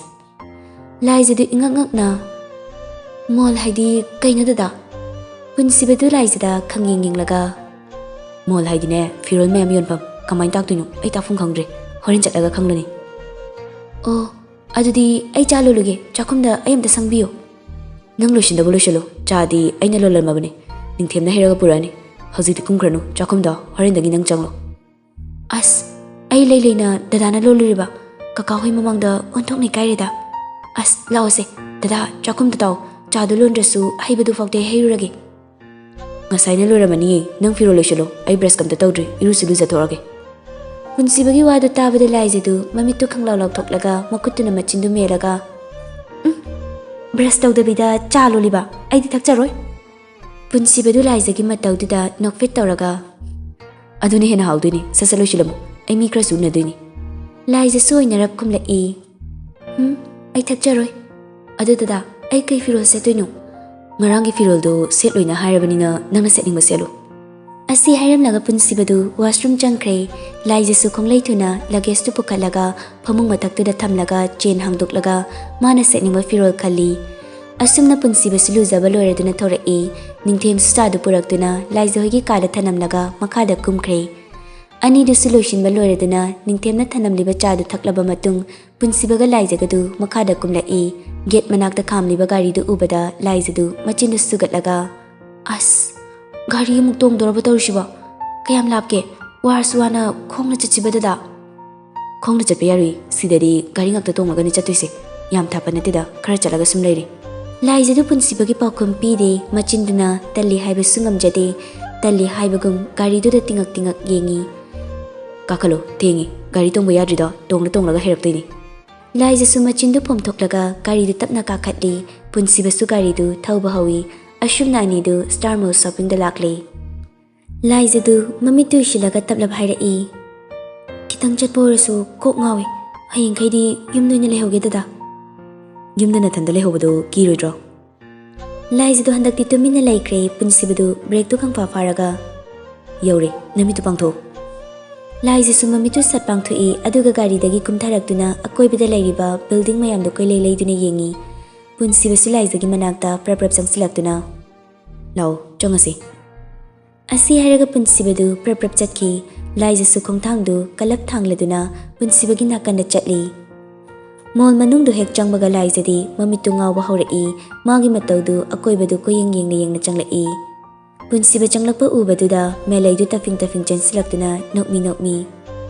ꯂꯥꯏꯖꯗꯨ ꯏꯉꯛ ꯉꯛꯅ, "ꯃꯣꯜ ꯍꯥꯏꯗꯤ ꯀꯩꯅꯣ ꯗꯗꯥ?" ꯄꯨꯟꯁꯤꯕꯗꯨ ꯂꯥꯏꯖꯗ ꯈꯪꯌꯦꯡ ꯌꯦꯡꯂꯒ, "ꯃꯣꯜ ꯍꯥꯏꯗꯤꯅꯦ, ꯐꯤꯔꯣꯜ ꯃꯌꯥꯝ ꯌꯣꯟꯐꯝ꯫ ꯀꯃꯥꯏꯅ ꯇꯥꯛꯇꯣꯏꯅꯣ? ꯑꯩ ꯇꯥꯛꯐꯝ ꯈꯪꯗ꯭ꯔꯦ꯫ ꯍꯣꯔꯦꯟ ꯆꯠꯂꯒ ꯈꯪꯂꯅꯤ꯫" "ꯑꯣ, ꯑꯗꯨꯗꯤ ꯑꯩ ꯆꯥ ꯂꯣꯜꯂꯨꯒꯦ, ꯆꯥꯛꯈꯨꯝꯗ ꯑꯩ ꯑꯝꯇ ꯁꯪꯕꯤꯌꯨ꯫" "ꯅꯪ ꯂꯣꯏꯁꯤꯟꯗꯕ ꯂꯣꯏꯁꯤꯜꯂꯨ, ꯆꯥꯗꯤ ꯑꯩꯅ ꯂꯣꯜꯂꯝꯃꯕꯅꯤ꯫ ꯅꯤꯡꯊꯦꯝꯅ ꯍꯩꯔꯒ ꯄꯨꯔꯛꯑꯅꯤ꯫ ꯍꯧꯖꯤꯛꯇꯤ ꯀꯨꯝꯈ꯭ꯔꯅꯨ ꯆꯥꯛꯈꯨꯝꯗ, ꯍꯣꯔꯦꯟꯗꯒꯤ ꯅꯪ ꯆꯪꯂꯣ꯫" "ꯑꯁ, ꯑꯩ ꯂꯩ ꯂꯩꯅ ꯗꯗꯥꯅ ꯂꯣꯜꯂꯨꯔꯤꯕ꯫ ꯀꯀꯥ ꯍꯣꯏ ꯃꯃꯥꯡꯗ ꯑꯣꯟꯊꯣꯛꯅ ꯏꯀꯥꯏꯔꯦꯗ꯫ ꯑꯁ, ꯂꯥꯛꯑꯣꯁꯦ, ꯗꯗꯥ, ꯆꯥꯛꯈꯨꯝꯗ ꯇꯥꯎ꯫ ꯆꯥꯗꯨ ꯂꯣꯟꯗ꯭ꯔꯁꯨ ꯍꯩꯕꯗꯨ ꯐꯥꯎꯗꯤ ꯍꯩꯔꯨꯔꯒꯦ꯫" "ꯉꯁꯥꯏꯅ ꯂꯣꯏꯔꯝꯃꯅꯤꯌꯦ꯫ ꯅꯪ ꯐꯤꯔꯣꯜ ꯂꯣꯏꯁꯤꯜꯂꯣ, ꯑꯩ brush ꯑꯝꯇ ꯇꯧꯗ꯭ꯔꯤ, ꯏꯔꯨꯁꯨ ꯂꯨꯖꯊꯣꯛꯑꯒꯦ꯫" ꯄꯨꯟꯁꯤꯕꯒꯤ ꯋꯥꯗꯨ ꯇꯥꯕꯗ ꯂꯥꯏꯖꯗꯨ ꯃꯃꯤꯠꯇꯨ ꯈꯪꯂꯥꯎ ꯂꯥꯎꯊꯣꯛꯂꯒ ꯃꯈꯨꯠꯇꯨꯅ ꯃꯆꯤꯟꯗꯨ ꯃꯦꯜꯂꯒ, "ꯎꯝ, brush ꯇꯧꯗꯕꯤꯗ ꯆꯥ ꯂꯣꯜꯂꯤꯕ? ꯑꯩꯗꯤ ꯊꯛꯆꯔꯣꯏ꯫" ꯄꯨꯟꯁꯤꯕꯗꯨ ꯂꯥꯏꯖꯒꯤ ꯃꯇꯧꯗꯨꯗ ꯅꯣꯛꯐꯦꯠ ꯇꯧꯔꯒ, "ꯑꯗꯨꯅ ꯍꯦꯟꯅ ꯍꯥꯎꯗꯣꯏꯅꯤ, ꯁꯠ ꯁꯠ ꯂꯣꯏꯁꯤꯜꯂꯝꯃꯨ, ꯑꯩ ꯃꯤ ꯈꯔꯁꯨ ꯎꯅꯗꯣꯏꯅꯤ꯫" ꯂꯥꯏꯖꯁꯨ ꯑꯣꯏꯅꯔꯞ ꯈꯨꯝꯂꯛꯏ, "ꯎꯝ, ꯑꯩ ꯊꯛꯆꯔꯣꯏ꯫ ꯑꯗꯨ ꯗꯗꯥ, ꯑꯩ ꯀꯩ ꯐꯤꯔꯣꯜ ꯁꯦꯠꯇꯣꯏꯅꯣ?" "ꯉꯔꯥꯡꯒꯤ ꯐꯤꯔꯣꯜꯗꯣ ꯁꯦꯠꯂꯣꯏꯅ ꯍꯥꯏꯔꯕꯅꯤꯅ ꯅꯪꯅ ꯁꯦꯠꯅꯤꯡꯕ ꯁꯦꯠꯂꯨ꯫" ꯑꯁꯤ ꯍꯥꯏꯔꯝꯂꯒ ꯄꯨꯟꯁꯤꯕꯗꯨ washroom ꯆꯪꯈ꯭ꯔꯦ꯫ ꯂꯥꯏꯖꯁꯨ ꯈꯣꯡꯂꯩ ꯊꯨꯅ luggageꯇꯨ ꯄꯨꯈꯠꯂꯒ ꯐꯃꯨꯡ ꯃꯊꯛꯇꯨꯗ ꯊꯝꯂꯒ ꯆꯦꯟ ꯍꯥꯡꯗꯣꯛꯂꯒ ꯃꯥꯅ ꯁꯦꯠꯅꯤꯡꯕ ꯐꯤꯔꯣꯜ ꯈꯜꯂꯤ꯫ ꯑꯁꯨꯝꯅ ꯄꯨꯟꯁꯤꯕꯁꯨ ꯂꯨꯖꯕ ꯂꯣꯏꯔꯗꯨꯅ ꯊꯣꯔꯛꯏ꯫ ꯅꯤꯡꯊꯦꯝꯁꯨ ꯆꯥꯗꯨ ꯄꯨꯔꯛꯇꯨꯅ ꯂꯥꯏꯖꯍꯣꯏꯒꯤ ꯀꯥꯗ ꯊꯅꯝꯂꯒ ꯃꯈꯥꯗ ꯀꯨꯝꯈ꯭ꯔꯦ꯫ ꯑꯅꯤꯗꯨꯁꯨ ꯂꯣꯏꯁꯤꯟꯕ ꯂꯣꯏꯔꯗꯨꯅ ꯅꯤꯡꯊꯦꯝꯅ ꯊꯅꯝꯂꯤꯕ ꯆꯥꯗꯨ ꯊꯛꯂꯕ ꯃꯇꯨꯡ ꯄꯨꯟꯁꯤꯕꯒ ꯂꯥꯏꯖꯒꯗꯨ ꯃꯈꯥꯗ ꯀꯨꯝꯂꯛꯏ꯫ Gate ꯃꯅꯥꯛꯇ ꯈꯥꯝꯂꯤꯕ ꯒꯥꯔꯤꯗꯨ ꯎꯕꯗ ꯂꯥꯏꯖꯗꯨ ꯃꯆꯤꯟꯗꯨ ꯁꯨꯒꯠꯂꯒ, "ꯑꯁ, ꯒꯥꯔꯤ ꯑꯃꯨꯛ ꯇꯣꯡꯗꯧꯔꯕ ꯇꯧꯔꯤꯁꯤꯕꯣ? ꯀꯌꯥꯝ ꯂꯥꯞꯀꯦ? ꯋꯥꯔꯁꯨ ꯋꯥꯅ ꯈꯣꯡꯅ ꯆꯠꯁꯤꯕ ꯗꯗꯥ?" "ꯈꯣꯡꯅ ꯆꯠꯄ ꯌꯥꯔꯣꯏ, ꯁꯤꯗꯗꯤ ꯒꯥꯔꯤ ꯉꯥꯛꯇ ꯇꯣꯡꯉꯒꯅꯤ ꯆꯠꯇꯣꯏꯁꯦ꯫ ꯌꯥꯝ ꯊꯥꯞꯄ ꯅꯠꯇꯦꯗ, ꯈꯔ ꯆꯠꯂꯒ ꯁꯨꯝ ꯂꯩꯔꯦ꯫" ꯂꯥꯏꯖꯗꯨ ꯄꯨꯟꯁꯤꯕꯒꯤ ꯄꯥꯎꯈꯨꯝ ꯄꯤꯗꯦ꯫ ꯃꯆꯤꯟꯗꯨꯅ ꯇꯜꯂꯤ ꯍꯥꯏꯕꯁꯨ ꯉꯝꯖꯗꯦ꯫ ꯇꯜꯂꯤ ꯍꯥꯏꯕꯒꯨꯝ ꯒꯥꯔꯤꯗꯨꯗ ꯇꯤꯡꯉꯛ ꯇꯤꯡꯉꯛ ꯌꯦꯡꯉꯤ꯫ "ꯀꯥꯈꯠꯂꯣ, ꯊꯦꯡꯉꯤ꯫ ꯒꯥꯔꯤ ꯇꯣꯡꯕ ꯌꯥꯗ꯭ꯔꯤꯗꯣ ꯇꯣꯡꯂ ꯇꯣꯡꯂꯒ ꯍꯩꯔꯛꯇꯣꯏꯅꯤ꯫" ꯂꯥꯏꯖꯁꯨ ꯃꯆꯤꯟꯗꯨ ꯄꯣꯝꯊꯣꯛꯂꯒ ꯒꯥꯔꯤꯗꯨ ꯇꯞꯅ ꯀꯥꯈꯠꯂꯤ꯫ ꯄꯨꯟꯁꯤꯕꯁꯨ ꯒꯥꯔꯤꯗꯨ ꯊꯧꯕ ꯍꯧꯏ꯫ ꯑꯁꯨꯝꯅ ꯑꯅꯤꯗꯨ ꯁ꯭ꯇꯥꯔ ꯃꯣꯜ ꯁꯣꯞꯄꯤꯡꯗ ꯂꯥꯛꯂꯤ꯫ ꯂꯥꯏꯖꯗꯨ ꯃꯃꯤꯠꯇꯨ ꯎꯏꯁꯤꯜꯂꯒ ꯇꯞꯂꯞ ꯍꯥꯏꯔꯛꯏ, "ꯈꯤꯇꯪ ꯆꯠꯄ ꯑꯣꯏꯔꯁꯨ ꯀꯣꯛ ꯉꯥꯎꯏ꯫ ꯍꯌꯦꯡꯈꯩꯗꯤ ꯌꯨꯝꯗ ꯑꯣꯏꯅ ꯂꯩꯍꯧꯒꯦ ꯗꯗꯥ꯫" "ꯌꯨꯝꯗ ꯅꯊꯟꯗ ꯂꯩꯍꯧꯕꯗꯨ ꯀꯤꯔꯣꯏꯗ꯭ꯔꯣ?" ꯂꯥꯏꯖꯗꯨ ꯍꯟꯗꯛꯇꯤ ꯇꯨꯃꯤꯟꯅ ꯂꯩꯈ꯭ꯔꯦ꯫ ꯄꯨꯟꯁꯤꯕꯗꯨ ꯕ꯭ꯔꯦꯛꯇꯨ ꯈꯪꯐꯥ ꯐꯥꯔꯒ, "ꯌꯧꯔꯦ, ꯅꯃꯤꯠꯇꯨ ꯄꯥꯡꯊꯣꯛꯎ꯫" ꯂꯥꯏꯖꯁꯨ ꯃꯃꯤꯠꯇꯨ ꯁꯠ ꯄꯥꯡꯊꯣꯛꯏ, ꯑꯗꯨꯒ ꯒꯥꯔꯤꯗꯒꯤ ꯀꯨꯝꯊꯔꯛꯇꯨꯅ ꯑꯀꯣꯏꯕꯗ ꯂꯩꯔꯤꯕ ꯕꯤꯜꯗꯤꯡ ꯃꯌꯥꯝꯗꯨ ꯀꯣꯏꯂꯩ ꯂꯩꯗꯨꯅ ꯌꯦꯡꯉꯤ꯫ ꯄꯨꯟꯁꯤꯕꯁꯨ ꯂꯥꯏꯖꯒꯤ ꯃꯅꯥꯛꯇ ꯄ꯭ꯔꯞ ꯄ꯭ꯔꯞ ꯆꯪꯁꯤꯜꯂꯛꯇꯨꯅ, "ꯂꯥꯛꯑꯣ, ꯆꯪꯉꯁꯤ꯫" ꯑꯁꯤ ꯍꯥꯏꯔꯒ ꯄꯨꯟꯁꯤꯕꯗꯨ ꯄ꯭ꯔꯞ ꯄ꯭ꯔꯞ ꯆꯠꯈꯤ꯫ ꯂꯥꯏꯖꯁꯨ ꯈꯣꯡꯊꯥꯡꯗꯨ ꯀꯂꯞ ꯊꯥꯡꯂꯗꯨꯅ ꯄꯨꯟꯁꯤꯕꯒꯤ ꯅꯥꯀꯟꯗ ꯆꯠꯂꯤ꯫ ꯃꯣꯜ ꯃꯅꯨꯡꯗꯨ ꯍꯦꯛ ꯆꯪꯕꯒ ꯂꯥꯏꯖꯗꯤ ꯃꯃꯤꯠꯇꯨ ꯉꯥꯎꯕ ꯍꯧꯔꯛꯏ꯫ ꯃꯥꯒꯤ ꯃꯇꯧꯗꯨ ꯑꯀꯣꯏꯕꯗꯨ ꯀꯣꯏꯌꯦꯡ ꯌꯦꯡꯅ ꯌꯦꯡꯅ ꯆꯪꯂꯛꯏ꯫ ꯄꯨꯟꯁꯤꯕ ꯆꯪꯂꯛꯄ ꯎꯕꯗꯨꯗ ꯃꯦꯂꯩꯗꯨ ꯇꯐꯤꯡ ꯇꯐꯤꯡ ꯆꯦꯟꯁꯤꯜꯂꯛꯇꯨꯅ ꯅꯣꯛꯃꯤ ꯅꯣꯛꯃꯤ,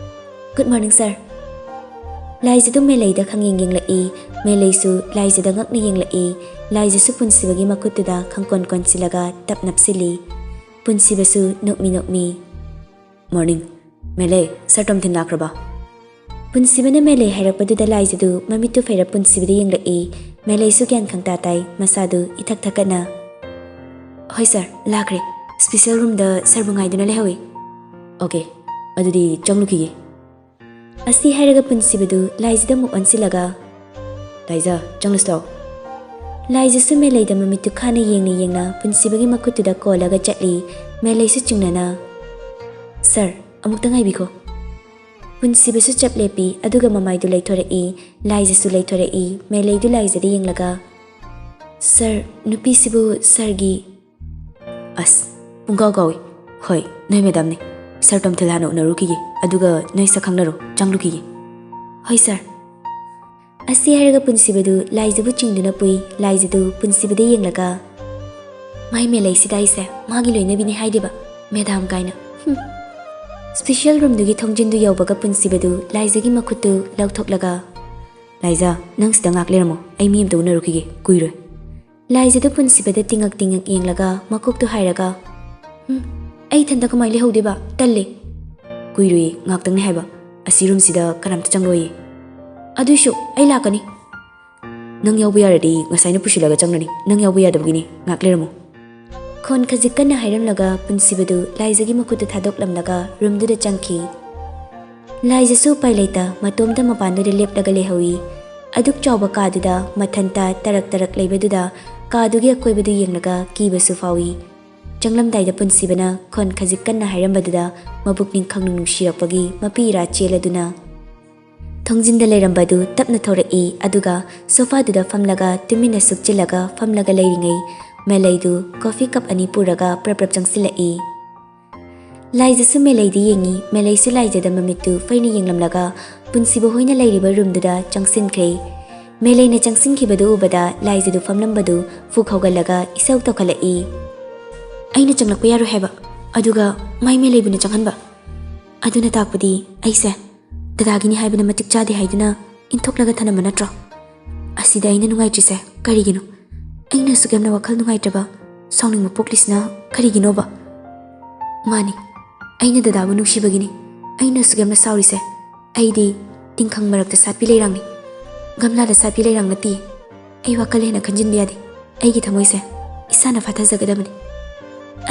"Good morning, sir꯫" ꯂꯥꯏꯖꯗꯨ ꯃꯦꯂꯩꯗ ꯈꯪꯌꯦꯡ ꯌꯦꯡꯂꯛꯏ꯫ ꯃꯦꯂꯩꯁꯨ ꯂꯥꯏꯖꯗ ꯉꯛꯅ ꯌꯦꯡꯂꯛꯏ꯫ ꯂꯥꯏꯖꯁꯨ ꯄꯨꯟꯁꯤꯕꯒꯤ ꯃꯈꯨꯠꯇꯨꯗ ꯈꯪꯀꯣꯟ ꯀꯣꯟꯁꯤꯜꯂꯒ ꯇꯞ ꯅꯞꯁꯤꯜꯂꯤ꯫ ꯄꯨꯟꯁꯤꯕꯁꯨ ꯅꯣꯛꯃꯤ ꯅꯣꯛꯃꯤ, "Morning꯫ ꯃꯦꯂꯩ, ꯁꯥꯔ ꯇꯣꯝꯊꯤꯟ ꯂꯥꯛꯈ꯭ꯔꯕ?" ꯄꯨꯟꯁꯤꯕꯅ ꯃꯦꯂꯩ ꯍꯥꯏꯔꯛꯄꯗꯨꯗ ꯂꯥꯏꯖꯗꯨ ꯃꯃꯤꯠꯇꯨ ꯐꯩꯔꯞ ꯄꯨꯟꯁꯤꯕꯗ ꯌꯦꯡꯂꯛꯏ꯫ ꯃꯦꯂꯩꯁꯨ ꯒ꯭ꯌꯥꯟ ꯈꯪꯇꯥ ꯇꯥꯏ, ꯃꯁꯥꯗꯨ ꯏꯊꯛ ꯊꯛꯀꯠꯅ, "ꯍꯣꯏ ꯁꯥꯔ, ꯂꯥꯛꯈ꯭ꯔꯦ꯫ ꯁ꯭ꯄꯤꯁꯦꯜ ꯔꯨꯝꯗ ꯁꯥꯔꯕꯨ ꯉꯥꯏꯗꯨꯅ ꯂꯩꯍꯧꯏ꯫" "ꯑꯣꯀꯦ, ꯑꯗꯨꯗꯤ ꯆꯪꯂꯨꯈꯤꯒꯦ꯫" ꯑꯁꯤ ꯍꯥꯏꯔꯒ ꯄꯨꯟꯁꯤꯕꯗꯨ ꯂꯥꯏꯖꯗ ꯑꯃꯨꯛ ꯑꯣꯟꯁꯤꯜꯂꯒ, "ꯂꯥꯏꯖ, ꯆꯪꯂꯁꯤ ꯂꯥꯎ꯫" ꯂꯥꯏꯖꯁꯨ ꯃꯦꯂꯩꯗ ꯃꯃꯤꯠꯇꯨ ꯈꯥꯅ ꯌꯦꯡꯅ ꯌꯦꯡꯅ ꯄꯨꯟꯁꯤꯕꯒꯤ ꯃꯈꯨꯠꯇꯨꯗ ꯀꯣꯜꯂꯒ ꯆꯠꯂꯤ꯫ ꯃꯦꯂꯩꯁꯨ ꯆꯤꯡꯅꯅ, "ꯁꯥꯔ, ꯑꯃꯨꯛꯇ ꯉꯥꯏꯕꯤꯈꯣ꯫" ꯄꯨꯟꯁꯤꯕꯁꯨ ꯆꯞ ꯂꯦꯞꯄꯤ, ꯑꯗꯨꯒ ꯃꯃꯥꯏꯗꯨ ꯂꯩꯊꯣꯔꯛꯏ꯫ ꯂꯥꯏꯖꯁꯨ ꯂꯩꯊꯣꯔꯛꯏ꯫ ꯃꯦꯂꯩꯗꯨ ꯂꯥꯏꯖꯗ ꯌꯦꯡꯂꯒ, "ꯁꯥꯔ, ꯅꯨꯄꯤꯁꯤꯕꯨ ꯁꯥꯔꯒꯤ..." "ꯑꯁ, ꯄꯨꯡꯀꯥꯎ ꯀꯥꯎꯏ꯫ ꯍꯣꯏ, ꯅꯣꯏ ꯃꯦꯗꯥꯝꯅꯤ꯫ ꯁꯥꯔ ꯇꯣꯝꯊꯤꯜ ꯍꯥꯟꯅ ꯎꯅꯔꯨꯈꯤꯒꯦ, ꯑꯗꯨꯒ ꯅꯣꯏ ꯁꯛ ꯈꯪꯅꯔꯣ, ꯆꯪꯂꯨꯈꯤꯒꯦ꯫" "ꯍꯣꯏ ꯁꯥꯔ꯫" ꯑꯁꯤ ꯍꯥꯏꯔꯒ ꯄꯨꯟꯁꯤꯕꯗꯨ ꯂꯥꯏꯖꯕꯨ ꯆꯤꯡꯗꯨꯅ ꯄꯨꯏ꯫ ꯂꯥꯏꯖꯗꯨ ꯄꯨꯟꯁꯤꯕꯗ ꯌꯦꯡꯂꯒ, "ꯃꯥꯏ ꯃꯦꯂꯩꯁꯤꯗ ꯑꯩꯁꯦ ꯃꯥꯒꯤ ꯂꯣꯏꯅꯕꯤꯅꯤ ꯍꯥꯏꯗꯦꯕ, ꯃꯦꯗꯥꯝ ꯀꯥꯏꯅ꯫ ꯍꯨꯝ꯫ ꯁ꯭ꯄꯤꯁꯦꯜ ꯔꯨꯝꯗꯨꯒꯤ ꯊꯣꯡꯖꯤꯟꯗꯨ ꯌꯧꯕꯒ ꯄꯨꯟꯁꯤꯕꯗꯨ ꯂꯥꯏꯖꯒꯤ ꯃꯈꯨꯠꯇꯨ ꯂꯧꯊꯣꯛꯂꯒ, "ꯂꯥꯏꯖ, ꯅꯪ ꯁꯤꯗ ꯉꯥꯛ ꯂꯩꯔꯝꯃꯣ, ꯑꯩ ꯃꯤ ꯑꯝꯇ ꯎꯅꯔꯨꯈꯤꯒꯦ, ꯀꯨꯏꯔꯣꯏ꯫" ꯂꯥꯏꯖꯗꯨ ꯄꯨꯟꯁꯤꯕꯗ ꯇꯤꯡꯉꯛ ꯇꯤꯡꯉꯛ ꯌꯦꯡꯂꯒ ꯃꯀꯣꯛꯇꯨ ꯍꯥꯏꯔꯒ, "ꯎꯝ, ꯑꯩ ꯏꯊꯟꯇ ꯀꯃꯥꯏꯅ ꯂꯩꯍꯧꯗꯣꯏꯕ? ꯇꯜꯂꯦ꯫" "ꯀꯨꯏꯔꯣꯏꯌꯦ, ꯉꯥꯛꯇꯪꯅꯤ ꯍꯥꯏꯕ꯫ ꯑꯁꯤ ꯔꯨꯝꯁꯤꯗ ꯀꯅꯥꯝꯇ ꯆꯪꯂꯣꯏꯌꯦ꯫" "ꯑꯗꯨꯏꯁꯨ ꯑꯩ ꯂꯥꯛꯀꯅꯤ꯫ ꯅꯪ ꯌꯥꯎꯕ ꯌꯥꯔꯗꯤ ꯉꯁꯥꯏꯅ ꯄꯨꯁꯤꯜꯂꯒ ꯆꯪꯂꯅꯤ꯫ ꯅꯪ ꯌꯥꯎꯕ ꯌꯥꯗꯕꯒꯤꯅꯤ꯫ ꯉꯥꯛ ꯂꯩꯔꯝꯃꯨ꯫" ꯈꯣꯟ ꯈꯖꯤꯛ ꯀꯟꯅ ꯍꯥꯏꯔꯝꯂꯒ ꯄꯨꯟꯁꯤꯕꯗꯨ ꯂꯥꯏꯖꯒꯤ ꯃꯈꯨꯠꯇ ꯊꯥꯗꯣꯛꯂꯝꯂꯒ ꯔꯨꯝꯗꯨꯗ ꯆꯪꯈꯤ꯫ ꯂꯥꯏꯖꯁꯨ ꯎꯄꯥꯏ ꯂꯩꯇ ꯃꯇꯣꯝꯇ ꯃꯄꯥꯟꯗꯨꯗ ꯂꯦꯞꯂꯒ ꯂꯩꯍꯧꯏ꯫ ꯑꯗꯨꯛ ꯆꯥꯎꯕ ꯀꯥꯗꯨꯗ ꯃꯊꯟꯇ ꯇꯔꯛ ꯇꯔꯛ ꯂꯩꯕꯗꯨꯗ ꯀꯥꯗꯨꯒꯤ ꯑꯀꯣꯏꯕꯗꯨ ꯌꯦꯡꯂꯒ ꯀꯤꯕꯁꯨ ꯐꯥꯎꯏ꯫ ꯆꯪꯂꯝꯗꯥꯏꯗ ꯄꯨꯟꯁꯤꯕꯅ ꯈꯣꯟ ꯈꯖꯤꯛ ꯀꯟꯅ ꯍꯥꯏꯔꯝꯕꯗꯨꯗ ꯃꯕꯨꯛꯅꯤꯡ ꯈꯪꯅꯨꯡ ꯅꯨꯡꯁꯤꯔꯛꯄꯒꯤ ꯃꯄꯤ ꯏꯔꯥ ꯆꯦꯜꯂꯗꯨꯅ ꯊꯣꯡꯖꯤꯟꯗ ꯂꯩꯔꯝꯕꯗꯨ ꯇꯞꯅ ꯊꯣꯔꯛꯏ, ꯑꯗꯨꯒ ꯁꯣꯐꯥꯗꯨꯗ ꯐꯝꯂꯒ ꯇꯨꯃꯤꯟꯅ ꯁꯨꯛꯆꯤꯜꯂꯒ ꯐꯝꯂꯒ ꯂꯩꯔꯤꯉꯩ ꯃꯦꯂꯩꯗꯨ ꯀꯣꯐꯤ ꯀꯞ ꯑꯅꯤ ꯄꯨꯔꯒ ꯄ꯭ꯔꯞ ꯄ꯭ꯔꯞ ꯆꯪꯁꯤꯜꯂꯛꯏ꯫ ꯂꯥꯏꯖꯁꯨ ꯃꯦꯂꯩꯗ ꯌꯦꯡꯉꯤ, ꯃꯦꯂꯩꯁꯨ ꯂꯥꯏꯖꯗ ꯃꯃꯤꯠꯇꯨ ꯐꯩꯅ ꯌꯦꯡꯂꯝꯂꯒ ꯄꯨꯟꯁꯤꯕ ꯍꯣꯏꯅ ꯂꯩꯔꯤꯕ ꯔꯨꯝꯗꯨꯗ ꯆꯪꯁꯤꯟꯈ꯭ꯔꯦ꯫ ꯃꯦꯂꯩꯅ ꯆꯪꯁꯤꯟꯈꯤꯕꯗꯨ ꯎꯕꯗ ꯂꯥꯏꯖꯗꯨ ꯐꯝꯂꯝꯕꯗꯨ ꯐꯨꯛ ꯍꯧꯒꯠꯂꯒ ꯏꯁꯧ ꯇꯧꯈꯠꯂꯛꯏ꯫ "ꯑꯩꯅ ꯆꯪꯂꯛꯄ ꯌꯥꯔꯣꯏ ꯍꯥꯏꯕ, ꯑꯗꯨꯒ ꯃꯥꯏ ꯃꯦꯂꯩꯕꯨꯅ ꯆꯪꯍꯟꯕ꯫ ꯑꯗꯨꯅ ꯇꯥꯛꯄꯗꯤ ꯑꯩꯁꯦ ꯗꯗꯥꯒꯤꯅꯤ ꯍꯥꯏꯕꯅ ꯃꯇꯤꯛ ꯆꯥꯗꯦ ꯍꯥꯏꯗꯨꯅ ꯏꯟꯊꯣꯛꯂꯒ ꯊꯅꯝꯕ ꯅꯠꯇ꯭ꯔꯣ? ꯑꯁꯤꯗ ꯑꯩꯅ ꯅꯨꯡꯉꯥꯏꯇ꯭ꯔꯤꯁꯦ ꯀꯔꯤꯒꯤꯅꯣ? ꯑꯩꯅ ꯑꯁꯨꯛ ꯌꯥꯝꯅ ꯋꯥꯈꯜ ꯅꯨꯡꯉꯥꯏꯇ꯭ꯔꯕ, ꯁꯥꯎꯅꯤꯡꯕ ꯄꯣꯛꯂꯤꯁꯤꯅ ꯀꯔꯤꯒꯤꯅꯣꯕ? ꯃꯥꯅꯤ, ꯑꯩꯅ ꯗꯗꯥꯕꯨ ꯅꯨꯡꯁꯤꯕꯒꯤꯅꯤ ꯑꯩꯅ ꯑꯁꯨꯛ ꯌꯥꯝꯅ ꯁꯥꯎꯔꯤꯁꯦ꯫ ꯑꯩꯗꯤ ꯇꯤꯡꯈꯪ ꯃꯔꯛꯇ ꯁꯥꯠꯄꯤ ꯂꯩꯔꯥꯡꯅꯤ, ꯒꯝꯂꯥꯗ ꯁꯥꯠꯄꯤ ꯂꯩꯔꯥꯡ ꯅꯠꯇꯦ꯫ ꯑꯩ ꯋꯥꯈꯜ ꯍꯦꯟꯅ ꯈꯟꯖꯤꯟꯕ ꯌꯥꯗꯦ꯫ ꯑꯩꯒꯤ ꯊꯃꯣꯏꯁꯦ ꯏꯁꯥꯅ ꯐꯥꯊꯖꯒꯗꯕꯅꯤ꯫"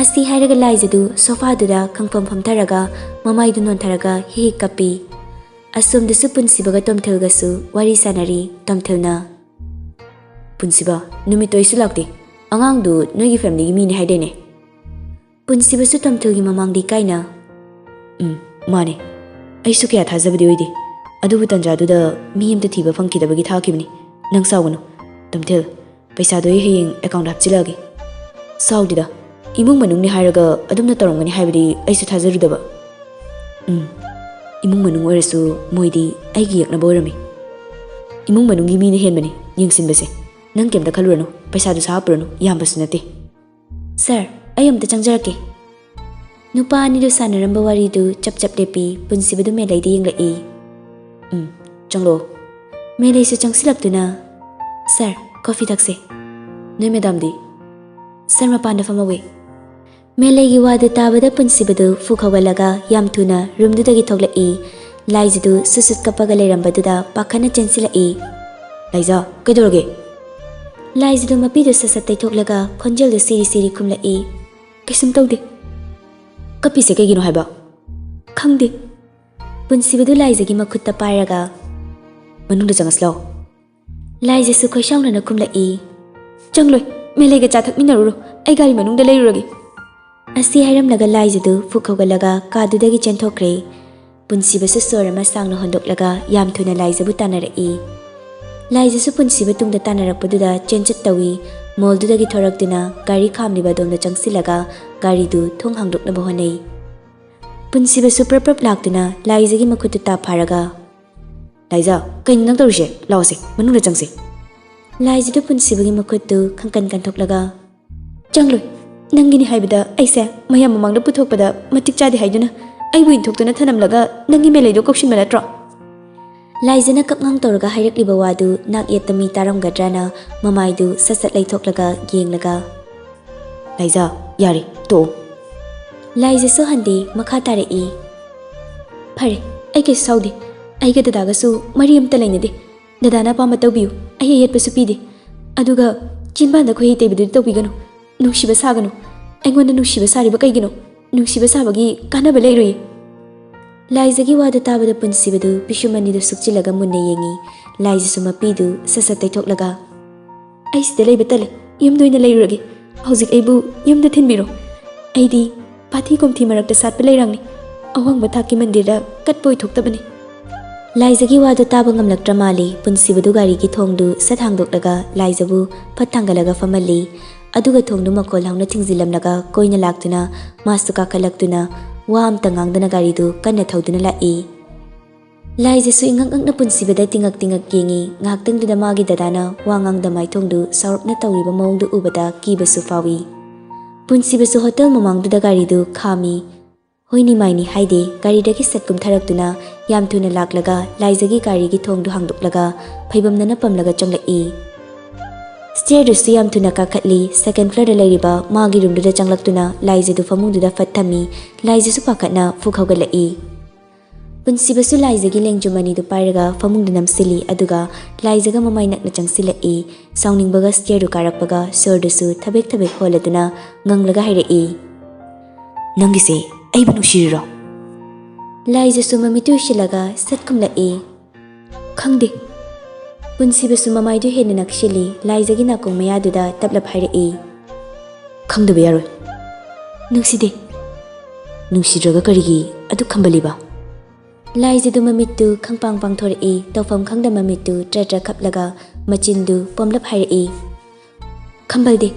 ꯑꯁꯤ ꯍꯥꯏꯔꯒ ꯂꯥꯏꯖꯗꯨ ꯁꯣꯐꯥꯗꯨꯗ ꯈꯪꯐꯝ ꯐꯝꯊꯔꯒ ꯃꯃꯥꯏꯗꯨ ꯅꯣꯟꯊꯔꯒ ꯍꯤꯛ ꯍꯤꯛ ꯀꯞꯄꯤ꯫ ꯑꯁꯣꯝꯗꯁꯨ ꯄꯨꯟꯁꯤꯕꯒ ꯇꯣꯝꯊꯤꯜꯒꯁꯨ ꯋꯥꯔꯤ ꯁꯥꯟꯅꯔꯤ꯫ ꯇꯣꯝꯊꯤꯜꯅ, "ꯄꯨꯟꯁꯤꯕ, ꯅꯨꯃꯤꯠꯇꯣ ꯑꯩꯁꯨ ꯂꯥꯛꯇꯦ꯫ ꯑꯉꯥꯡꯗꯨ ꯅꯣꯏꯒꯤ ꯐꯦꯃꯤꯂꯤꯒꯤ ꯃꯤꯅꯤ ꯍꯥꯏꯗꯥꯏꯅꯦ?" ꯄꯨꯟꯁꯤꯕꯁꯨ ꯇꯣꯝꯊꯤꯜꯒꯤ ꯃꯃꯥꯡꯗ ꯏꯀꯥꯏꯅ, "ꯎꯝ, ꯃꯥꯅꯦ꯫ ꯑꯩꯁꯨ ꯀꯌꯥ ꯊꯥꯖꯕꯗꯤ ꯑꯣꯏꯗꯦ꯫ ꯑꯗꯨꯕꯨ ꯇꯟꯖꯥꯗꯨꯗ ꯃꯤ ꯑꯃꯇ ꯊꯤꯕ ꯐꯪꯈꯤꯗꯕꯒꯤ ꯊꯥꯈꯤꯕꯅꯤ꯫ ꯅꯪ ꯁꯥꯎꯒꯅꯨ, ꯇꯣꯝꯊꯤꯜ꯫ ꯄꯩꯁꯥꯗꯣ ꯑꯩ ꯍꯌꯦꯡ ꯑꯦꯀꯥꯎꯟꯗ ꯍꯥꯞꯆꯤꯜꯂꯛꯑꯒꯦ꯫" "ꯁꯥꯎꯗꯦꯗ, ꯏꯃꯨꯡ ꯃꯅꯨꯡꯅꯤ ꯍꯥꯏꯔꯒ ꯑꯗꯨꯝꯅ ꯇꯧꯔꯝꯒꯅꯤ ꯍꯥꯏꯕꯗꯤ ꯑꯩꯁꯨ ꯊꯥꯖꯔꯨꯗꯕ꯫" "ꯎꯝ, ꯏꯃꯨꯡ ꯃꯅꯨꯡ ꯑꯣꯏꯔꯁꯨ ꯃꯣꯏꯗꯤ ꯑꯩꯒꯤ ꯌꯦꯛꯅꯕ ꯑꯣꯏꯔꯝꯃꯤ꯫ ꯏꯃꯨꯡ ꯃꯅꯨꯡꯒꯤ ꯃꯤꯅ ꯍꯦꯟꯕꯅꯤ ꯌꯦꯡꯁꯤꯟꯕꯁꯦ꯫ ꯅꯪ ꯀꯩꯝꯇ ꯈꯜꯂꯨꯔꯅꯨ, ꯄꯩꯁꯥꯗꯨꯁꯨ ꯍꯥꯞꯄꯨꯔꯅꯨ, ꯌꯥꯝꯕꯁꯨ ꯅꯠꯇꯦ꯫" "ꯁꯥꯔ, ꯑꯩ ꯑꯝꯇ ꯆꯪꯖꯔꯛꯀꯦ꯫" ꯅꯨꯄꯥ ꯑꯅꯤꯗꯨ ꯁꯥꯟꯅꯔꯝꯕ ꯋꯥꯔꯤꯗꯨ ꯆꯞ ꯆꯞ ꯂꯦꯞꯄꯤ꯫ ꯄꯨꯟꯁꯤꯕꯗꯨ ꯃꯦꯂꯩꯗ ꯌꯦꯡꯂꯛꯏ꯫ "ꯎꯝ, ꯆꯪꯂꯣ꯫" ꯃꯦꯂꯩꯁꯨ ꯆꯪꯁꯤꯜꯂꯛꯇꯨꯅ, "ꯁꯥꯔ, ꯀꯣꯐꯤ ꯊꯛꯁꯦ꯫" "ꯅꯣꯏ ꯃꯦꯗꯥꯝꯗꯤ?" "ꯁꯥꯔ ꯃꯄꯥꯟꯗ ꯐꯝꯍꯧꯋꯤ꯫" ꯃꯦꯂꯩꯒꯤ ꯋꯥꯗꯨ ꯇꯥꯕꯗ ꯄꯨꯟꯁꯤꯕꯗꯨ ꯐꯨꯛ ꯍꯧꯒꯠꯂꯒ ꯌꯥꯝ ꯊꯨꯅ ꯔꯨꯝꯗꯨꯗꯒꯤ ꯊꯣꯛꯂꯛꯏ꯫ ꯂꯥꯏꯖꯗꯨ ꯁꯨꯠ ꯁꯨꯠ ꯀꯞꯄꯒ ꯂꯩꯔꯝꯕꯗꯨꯗ ꯄꯥꯈꯠꯅ ꯆꯦꯟꯁꯤꯜꯂꯛꯏ꯫ "ꯂꯥꯏꯖ, ꯀꯩꯗꯧꯔꯒꯦ?" ꯂꯥꯏꯖꯗꯨ ꯃꯄꯤꯗꯨ ꯁꯠ ꯁꯠ ꯇꯩꯊꯣꯛꯂꯒ ꯈꯣꯟꯖꯦꯜꯗꯨ ꯁꯤꯔꯤ ꯁꯤꯔꯤ ꯈꯨꯝꯂꯛꯏ꯫ "ꯀꯩꯁꯨꯝ ꯇꯧꯗꯦ꯫" "ꯀꯞꯄꯤꯁꯦ ꯀꯩꯒꯤꯅꯣ ꯍꯥꯏꯕ?" "ꯈꯪꯗꯦ꯫" ꯄꯨꯟꯁꯤꯕꯗꯨ ꯂꯥꯏꯖꯒꯤ ꯃꯈꯨꯠꯇ ꯄꯥꯏꯔꯒ, "ꯃꯅꯨꯡꯗ ꯆꯪꯉꯁꯤ ꯂꯥꯛꯑꯣ꯫" ꯂꯥꯏꯖꯁꯨ ꯈꯣꯏꯁꯥꯎꯅꯅ ꯈꯨꯝꯂꯛꯏ, "ꯆꯪꯂꯣꯏ, ꯃꯦꯂꯩꯒ ꯆꯥ ꯊꯛꯃꯤꯟꯅꯔꯨꯔꯣ, ꯑꯩ ꯒꯥꯔꯤ ꯃꯅꯨꯡꯗ ꯂꯩꯔꯨꯔꯒꯦ꯫" ꯑꯁꯤ ꯍꯥꯏꯔꯝꯂꯒ ꯂꯥꯏꯖꯗꯨ ꯐꯨꯛ ꯍꯧꯒꯠꯂꯒ ꯀꯥꯗꯨꯗꯒꯤ ꯆꯦꯟꯊꯣꯛꯈ꯭ꯔꯦ꯫ ꯄꯨꯟꯁꯤꯕꯁꯨ ꯁꯣꯔ ꯑꯃ ꯁꯥꯡꯅ ꯍꯣꯟꯗꯣꯛꯂꯒ ꯌꯥꯝ ꯊꯨꯅ ꯂꯥꯏꯖꯕꯨ ꯇꯥꯟꯅꯔꯛꯏ꯫ ꯂꯥꯏꯖꯁꯨ ꯄꯨꯟꯁꯤꯕ ꯇꯨꯡꯗ ꯇꯥꯟꯅꯔꯛꯄꯗꯨꯗ ꯆꯦꯟꯆꯠ ꯇꯧꯏ꯫ ꯃꯣꯜꯗꯨꯗꯒꯤ ꯊꯣꯔꯛꯇꯨꯅ ꯒꯥꯔꯤ ꯈꯥꯝꯂꯤꯕ ꯑꯗꯣꯝꯗ ꯆꯪꯁꯤꯜꯂꯒ ꯒꯥꯔꯤꯗꯨ ꯊꯣꯡ ꯍꯥꯡꯗꯣꯛꯅꯕ ꯍꯣꯠꯅꯩ꯫ ꯄꯨꯟꯁꯤꯕꯁꯨ ꯄ꯭ꯔꯞ ꯄ꯭ꯔꯞ ꯂꯥꯛꯇꯨꯅ ꯂꯥꯏꯖꯒꯤ ꯃꯈꯨꯠꯇꯨ ꯇꯥ ꯐꯥꯔꯒ, "ꯂꯥꯏꯖ, ꯀꯩꯅꯣ ꯅꯪ ꯇꯧꯔꯤꯁꯦ? ꯂꯥꯛꯑꯣꯁꯦ, ꯃꯅꯨꯡꯗ ꯆꯪꯁꯦ꯫" ꯂꯥꯏꯖꯗꯨ ꯄꯨꯟꯁꯤꯕꯒꯤ ꯃꯈꯨꯠꯇꯨ ꯈꯪꯀꯟ ꯀꯟꯊꯣꯛꯂꯒ, "ꯆꯪꯂꯣꯏ꯫ ꯅꯪꯒꯤꯅꯤ ꯍꯥꯏꯕꯗ ꯑꯩꯁꯦ ꯃꯌꯥꯝ ꯃꯃꯥꯡꯗ ꯄꯨꯊꯣꯛꯄꯗ ꯃꯇꯤꯛ ꯆꯥꯗꯦ ꯍꯥꯏꯗꯨꯅ ꯑꯩꯕꯨ ꯏꯟꯊꯣꯛꯇꯨꯅ ꯊꯅꯝꯂꯒ ꯅꯪꯒꯤ ꯃꯦꯂꯩꯗꯣ ꯀꯧꯁꯤꯟꯕ ꯅꯠꯇ꯭ꯔꯣ?" ꯂꯥꯏꯖꯅ ꯀꯞꯉꯥꯡ ꯇꯧꯔꯒ ꯍꯥꯏꯔꯛꯂꯤꯕ ꯋꯥꯗꯨ ꯅꯥꯛ ꯌꯦꯠꯇ ꯃꯤ ꯇꯥꯔꯝꯒꯗ꯭ꯔꯅ ꯃꯃꯥꯏꯗꯨ ꯁꯠ ꯁꯠ ꯂꯩꯊꯣꯛꯂꯒ ꯌꯦꯡꯂꯒ, "ꯂꯥꯏꯖ, ꯌꯥꯔꯦ, ꯇꯣꯛꯑꯣ꯫" ꯂꯥꯏꯖꯁꯨ ꯍꯟꯗꯦ, ꯃꯈꯥ ꯇꯥꯔꯛꯏ, "ꯐꯔꯦ, ꯑꯩ ꯀꯩꯁꯨ ꯁꯥꯎꯗꯦ꯫ ꯑꯩꯒ ꯗꯗꯥꯒꯁꯨ ꯃꯔꯤ ꯑꯝꯇ ꯂꯩꯅꯗꯦ꯫ ꯗꯗꯥꯅ ꯑꯄꯥꯝꯕ ꯇꯧꯕꯤꯌꯨ, ꯑꯩ ꯑꯌꯦꯠꯄꯁꯨ ꯄꯤꯗꯦ꯫ ꯑꯗꯨꯒ ꯆꯤꯟꯕꯥꯟꯗ ꯈꯣꯏꯍꯤ ꯇꯩꯕꯗꯨꯗꯤ ꯇꯧꯕꯤꯒꯅꯨ꯫ ꯅꯨꯡꯁꯤꯕ ꯁꯥꯒꯅꯨ꯫ ꯑꯩꯉꯣꯟꯗ ꯅꯨꯡꯁꯤꯕ ꯁꯥꯔꯤꯕ ꯀꯩꯒꯤꯅꯣ? ꯅꯨꯡꯁꯤꯕ ꯁꯥꯕꯒꯤ ꯀꯥꯟꯅꯕ ꯂꯩꯔꯣꯏꯌꯦ꯫" ꯂꯥꯏꯖꯒꯤ ꯋꯥꯗꯨ ꯇꯥꯕꯗ ꯄꯨꯟꯁꯤꯕꯗꯨ ꯄꯤꯁꯨꯝ ꯑꯅꯤꯗꯨ ꯁꯨꯛꯆꯤꯜꯂꯒ ꯃꯨꯟꯅ ꯌꯦꯡꯉꯤ꯫ ꯂꯥꯏꯖꯁꯨ ꯃꯄꯤꯗꯨ ꯁꯠ ꯁꯠ ꯇꯩꯊꯣꯛꯂꯒ, "ꯑꯩ ꯁꯤꯗ ꯂꯩꯕ ꯇꯜꯂꯦ, ꯌꯨꯝꯗ ꯑꯣꯏꯅ ꯂꯩꯔꯨꯔꯒꯦ꯫ ꯍꯧꯖꯤꯛ ꯑꯩꯕꯨ ꯌꯨꯝꯗ ꯊꯤꯟꯕꯤꯔꯣ꯫ ꯑꯩꯗꯤ ꯄꯥꯊꯤ ꯀꯣꯝꯊꯤ ꯃꯔꯛꯇ ꯁꯥꯠꯄ ꯂꯩꯔꯥꯡꯅꯤ꯫ ꯑꯋꯥꯡꯕ ꯊꯥꯛꯀꯤ ꯃꯟꯗꯤꯔꯗ ꯀꯠꯄ ꯑꯣꯏꯊꯣꯛꯇꯕꯅꯤ꯫" ꯂꯥꯏꯖꯒꯤ ꯋꯥꯗꯨ ꯇꯥꯕ ꯉꯝꯂꯛꯇ꯭ꯔ ꯃꯥꯜꯂꯤ꯫ ꯄꯨꯟꯁꯤꯕꯗꯨ ꯒꯥꯔꯤꯒꯤ ꯊꯣꯡꯗꯨ ꯁꯠ ꯍꯥꯡꯗꯣꯛꯂꯒ ꯂꯥꯏꯖꯕꯨ ꯐꯠ ꯊꯥꯡꯒꯠꯂꯒ ꯐꯝꯍꯜꯂꯤ꯫ ꯑꯗꯨꯒ ꯊꯣꯡꯗꯨ ꯃꯈꯣꯜ ꯍꯧꯅ ꯊꯤꯡꯖꯤꯜꯂꯝꯂꯒ ꯀꯣꯏꯅ ꯂꯥꯛꯇꯨꯅ ꯃꯥꯁꯨ ꯀꯥꯈꯠꯂꯛꯇꯨꯅ ꯋꯥ ꯑꯝꯇ ꯉꯥꯡꯗꯅ ꯒꯥꯔꯤꯗꯨ ꯀꯟꯅ ꯊꯧꯗꯨꯅ ꯂꯥꯛꯏ꯫ ꯂꯥꯏꯖꯁꯨ ꯏꯉꯛ ꯉꯛꯅ ꯄꯨꯟꯁꯤꯕꯗ ꯇꯤꯉꯛ ꯇꯤꯉꯛ ꯌꯦꯡꯉꯤ꯫ ꯉꯥꯏꯍꯥꯛꯇꯪꯗꯨꯗ ꯃꯥꯒꯤ ꯗꯗꯥꯅ ꯋꯥ ꯉꯥꯡꯗ ꯃꯥꯏꯊꯣꯡꯗꯨ ꯁꯥꯎꯔꯞꯅ ꯇꯧꯔꯤꯕ ꯃꯑꯣꯡꯗꯨ ꯎꯕꯗ ꯀꯤꯕꯁꯨ ꯐꯥꯎꯏ꯫ ꯄꯨꯟꯁꯤꯕꯁꯨ ꯍꯣꯇꯦꯜ ꯃꯃꯥꯡꯗꯨꯗ ꯒꯥꯔꯤꯗꯨ ꯈꯥꯝꯃꯤ꯫ ꯍꯣꯏꯅꯤ ꯃꯥꯏꯅꯤ ꯍꯥꯏꯗꯦ, ꯒꯥꯔꯤꯗꯒꯤ ꯁꯠ ꯀꯨꯝꯊꯔꯛꯇꯨꯅ ꯌꯥꯝ ꯊꯨꯅ ꯂꯥꯛꯂꯒ ꯂꯥꯏꯖꯒꯤ ꯒꯥꯔꯤꯒꯤ ꯊꯣꯡꯗꯨ ꯍꯥꯡꯗꯣꯛꯂꯒ ꯐꯩꯕꯝꯅꯅ ꯄꯝꯂꯒ ꯆꯪꯂꯛꯏ꯫ ꯁ꯭ꯇꯤꯌꯔꯗꯨꯁꯨ ꯌꯥꯝ ꯊꯨꯅ ꯀꯥꯈꯠꯂꯤ꯫ ꯁꯦꯀꯦꯟ ꯐ꯭ꯂꯣꯔꯗ ꯂꯩꯔꯤꯕ ꯃꯥꯒꯤ ꯔꯨꯝꯗꯨꯗ ꯆꯪꯂꯛꯇꯨꯅ ꯂꯥꯏꯖꯗꯨ ꯐꯃꯨꯡꯗꯨꯗ ꯐꯠ ꯊꯝꯃꯤ꯫ ꯂꯥꯏꯖꯁꯨ ꯄꯥꯈꯠꯅ ꯐꯨꯛ ꯍꯧꯒꯠꯂꯛꯏ꯫ ꯄꯨꯟꯁꯤꯕꯁꯨ ꯂꯥꯏꯖꯒꯤ ꯂꯦꯡꯖꯨꯝ ꯑꯅꯤꯗꯨ ꯄꯥꯏꯔꯒ ꯐꯃꯨꯡꯗ ꯅꯝꯁꯤꯜꯂꯤ, ꯑꯗꯨꯒ ꯂꯥꯏꯖꯒ ꯃꯃꯥꯏ ꯅꯛꯅ ꯆꯪꯁꯤꯜꯂꯛꯏ꯫ ꯁꯥꯎꯅꯤꯡꯕꯒ ꯁ꯭ꯇꯤꯌꯔꯗꯨ ꯀꯥꯔꯛꯄꯒ ꯁꯣꯔꯗꯨꯁꯨ ꯊꯕꯦꯛ ꯊꯕꯦꯛ ꯍꯣꯜꯂꯗꯨꯅ ꯉꯪꯂꯒ ꯍꯥꯏꯔꯛꯏ, "ꯅꯪꯒꯤꯁꯦ ꯑꯩꯕꯨ ꯅꯨꯡꯁꯤꯔꯤꯔꯣ?" ꯂꯥꯏꯖꯁꯨ ꯃꯃꯤꯠꯇꯨ ꯎꯏꯁꯤꯜꯂꯒ ꯁꯠ ꯈꯨꯝꯂꯛꯏ, "ꯈꯪꯗꯦ꯫" ꯄꯨꯟꯁꯤꯕꯁꯨ ꯃꯃꯥꯏꯗꯨ ꯍꯦꯟꯅ ꯅꯛꯁꯤꯜꯂꯤ, ꯂꯥꯏꯖꯒꯤ ꯅꯥꯀꯣꯡ ꯃꯌꯥꯗꯨꯗ ꯇꯞꯂꯞ ꯍꯥꯏꯔꯛꯏ, "ꯈꯪꯗꯕ ꯌꯥꯔꯣꯏ꯫ ꯅꯨꯡꯁꯤꯗꯦ꯫" "ꯅꯨꯡꯁꯤꯗ꯭ꯔꯒ ꯀꯔꯤꯒꯤ ꯑꯗꯨꯛ ꯈꯝꯕꯜꯂꯤꯕ?" ꯂꯥꯏꯖꯗꯨ ꯃꯃꯤꯠꯇꯨ ꯈꯪꯄꯥꯡ ꯄꯥꯡꯊꯣꯔꯛꯏ, ꯇꯧꯐꯝ ꯈꯪꯗ ꯃꯃꯤꯠꯇꯨ ꯇ꯭ꯔ ꯇ꯭ꯔ ꯈꯞꯂꯒ ꯃꯆꯤꯟꯗꯨ ꯄꯣꯝꯂꯞ ꯍꯥꯏꯔꯛꯏ, "ꯈꯝꯕꯜꯗꯦ꯫"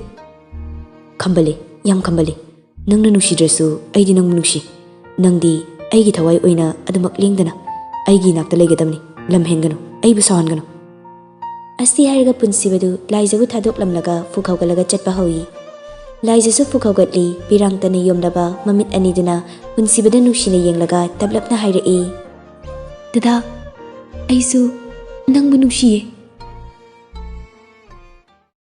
"ꯈꯝꯕꯜꯂꯤ, ꯌꯥꯝ ꯈꯝꯕꯜꯂꯤ꯫ ꯅꯪꯅ ꯅꯨꯡꯁꯤꯗ꯭ꯔꯁꯨ ꯑꯩꯗꯤ ꯅꯪꯕꯨ ꯅꯨꯡꯁꯤ꯫ ꯅꯪꯗꯤ ꯑꯩꯒꯤ ꯊꯋꯥꯏ ꯑꯣꯏꯅ ꯑꯗꯨꯃꯛ ꯂꯦꯡꯗꯅ ꯑꯩꯒꯤ ꯏꯅꯥꯛꯇ ꯂꯩꯒꯗꯕꯅꯤ꯫ ꯂꯝ ꯍꯦꯟꯒꯅꯨ, ꯑꯩꯕꯨ ꯁꯥꯎꯍꯟꯒꯅꯨ꯫" ꯑꯁꯤ ꯍꯥꯏꯔꯒ ꯄꯨꯟꯁꯤꯕꯗꯨ ꯂꯥꯏꯖꯕꯨ ꯊꯥꯗꯣꯛꯂꯝꯂꯒ ꯐꯨꯛ ꯍꯧꯒꯠꯂꯒ ꯆꯠꯄ ꯍꯧꯏ꯫ ꯂꯥꯏꯖꯁꯨ ꯐꯨꯛ ꯍꯧꯒꯠꯂꯤ, ꯄꯤꯔꯥꯡꯇꯅ ꯌꯣꯝꯂꯕ ꯃꯃꯤꯠ ꯑꯅꯤꯗꯨꯅ ꯄꯨꯟꯁꯤꯕꯗ ꯅꯨꯡꯁꯤꯅ ꯌꯦꯡꯂꯒ ꯇꯞꯂꯞꯅ ꯍꯥꯏꯔꯛꯏ, "ꯗꯗꯥ, ꯑꯩꯁꯨ ꯅꯪꯕꯨ ꯅꯨꯡꯁꯤꯌꯦ꯫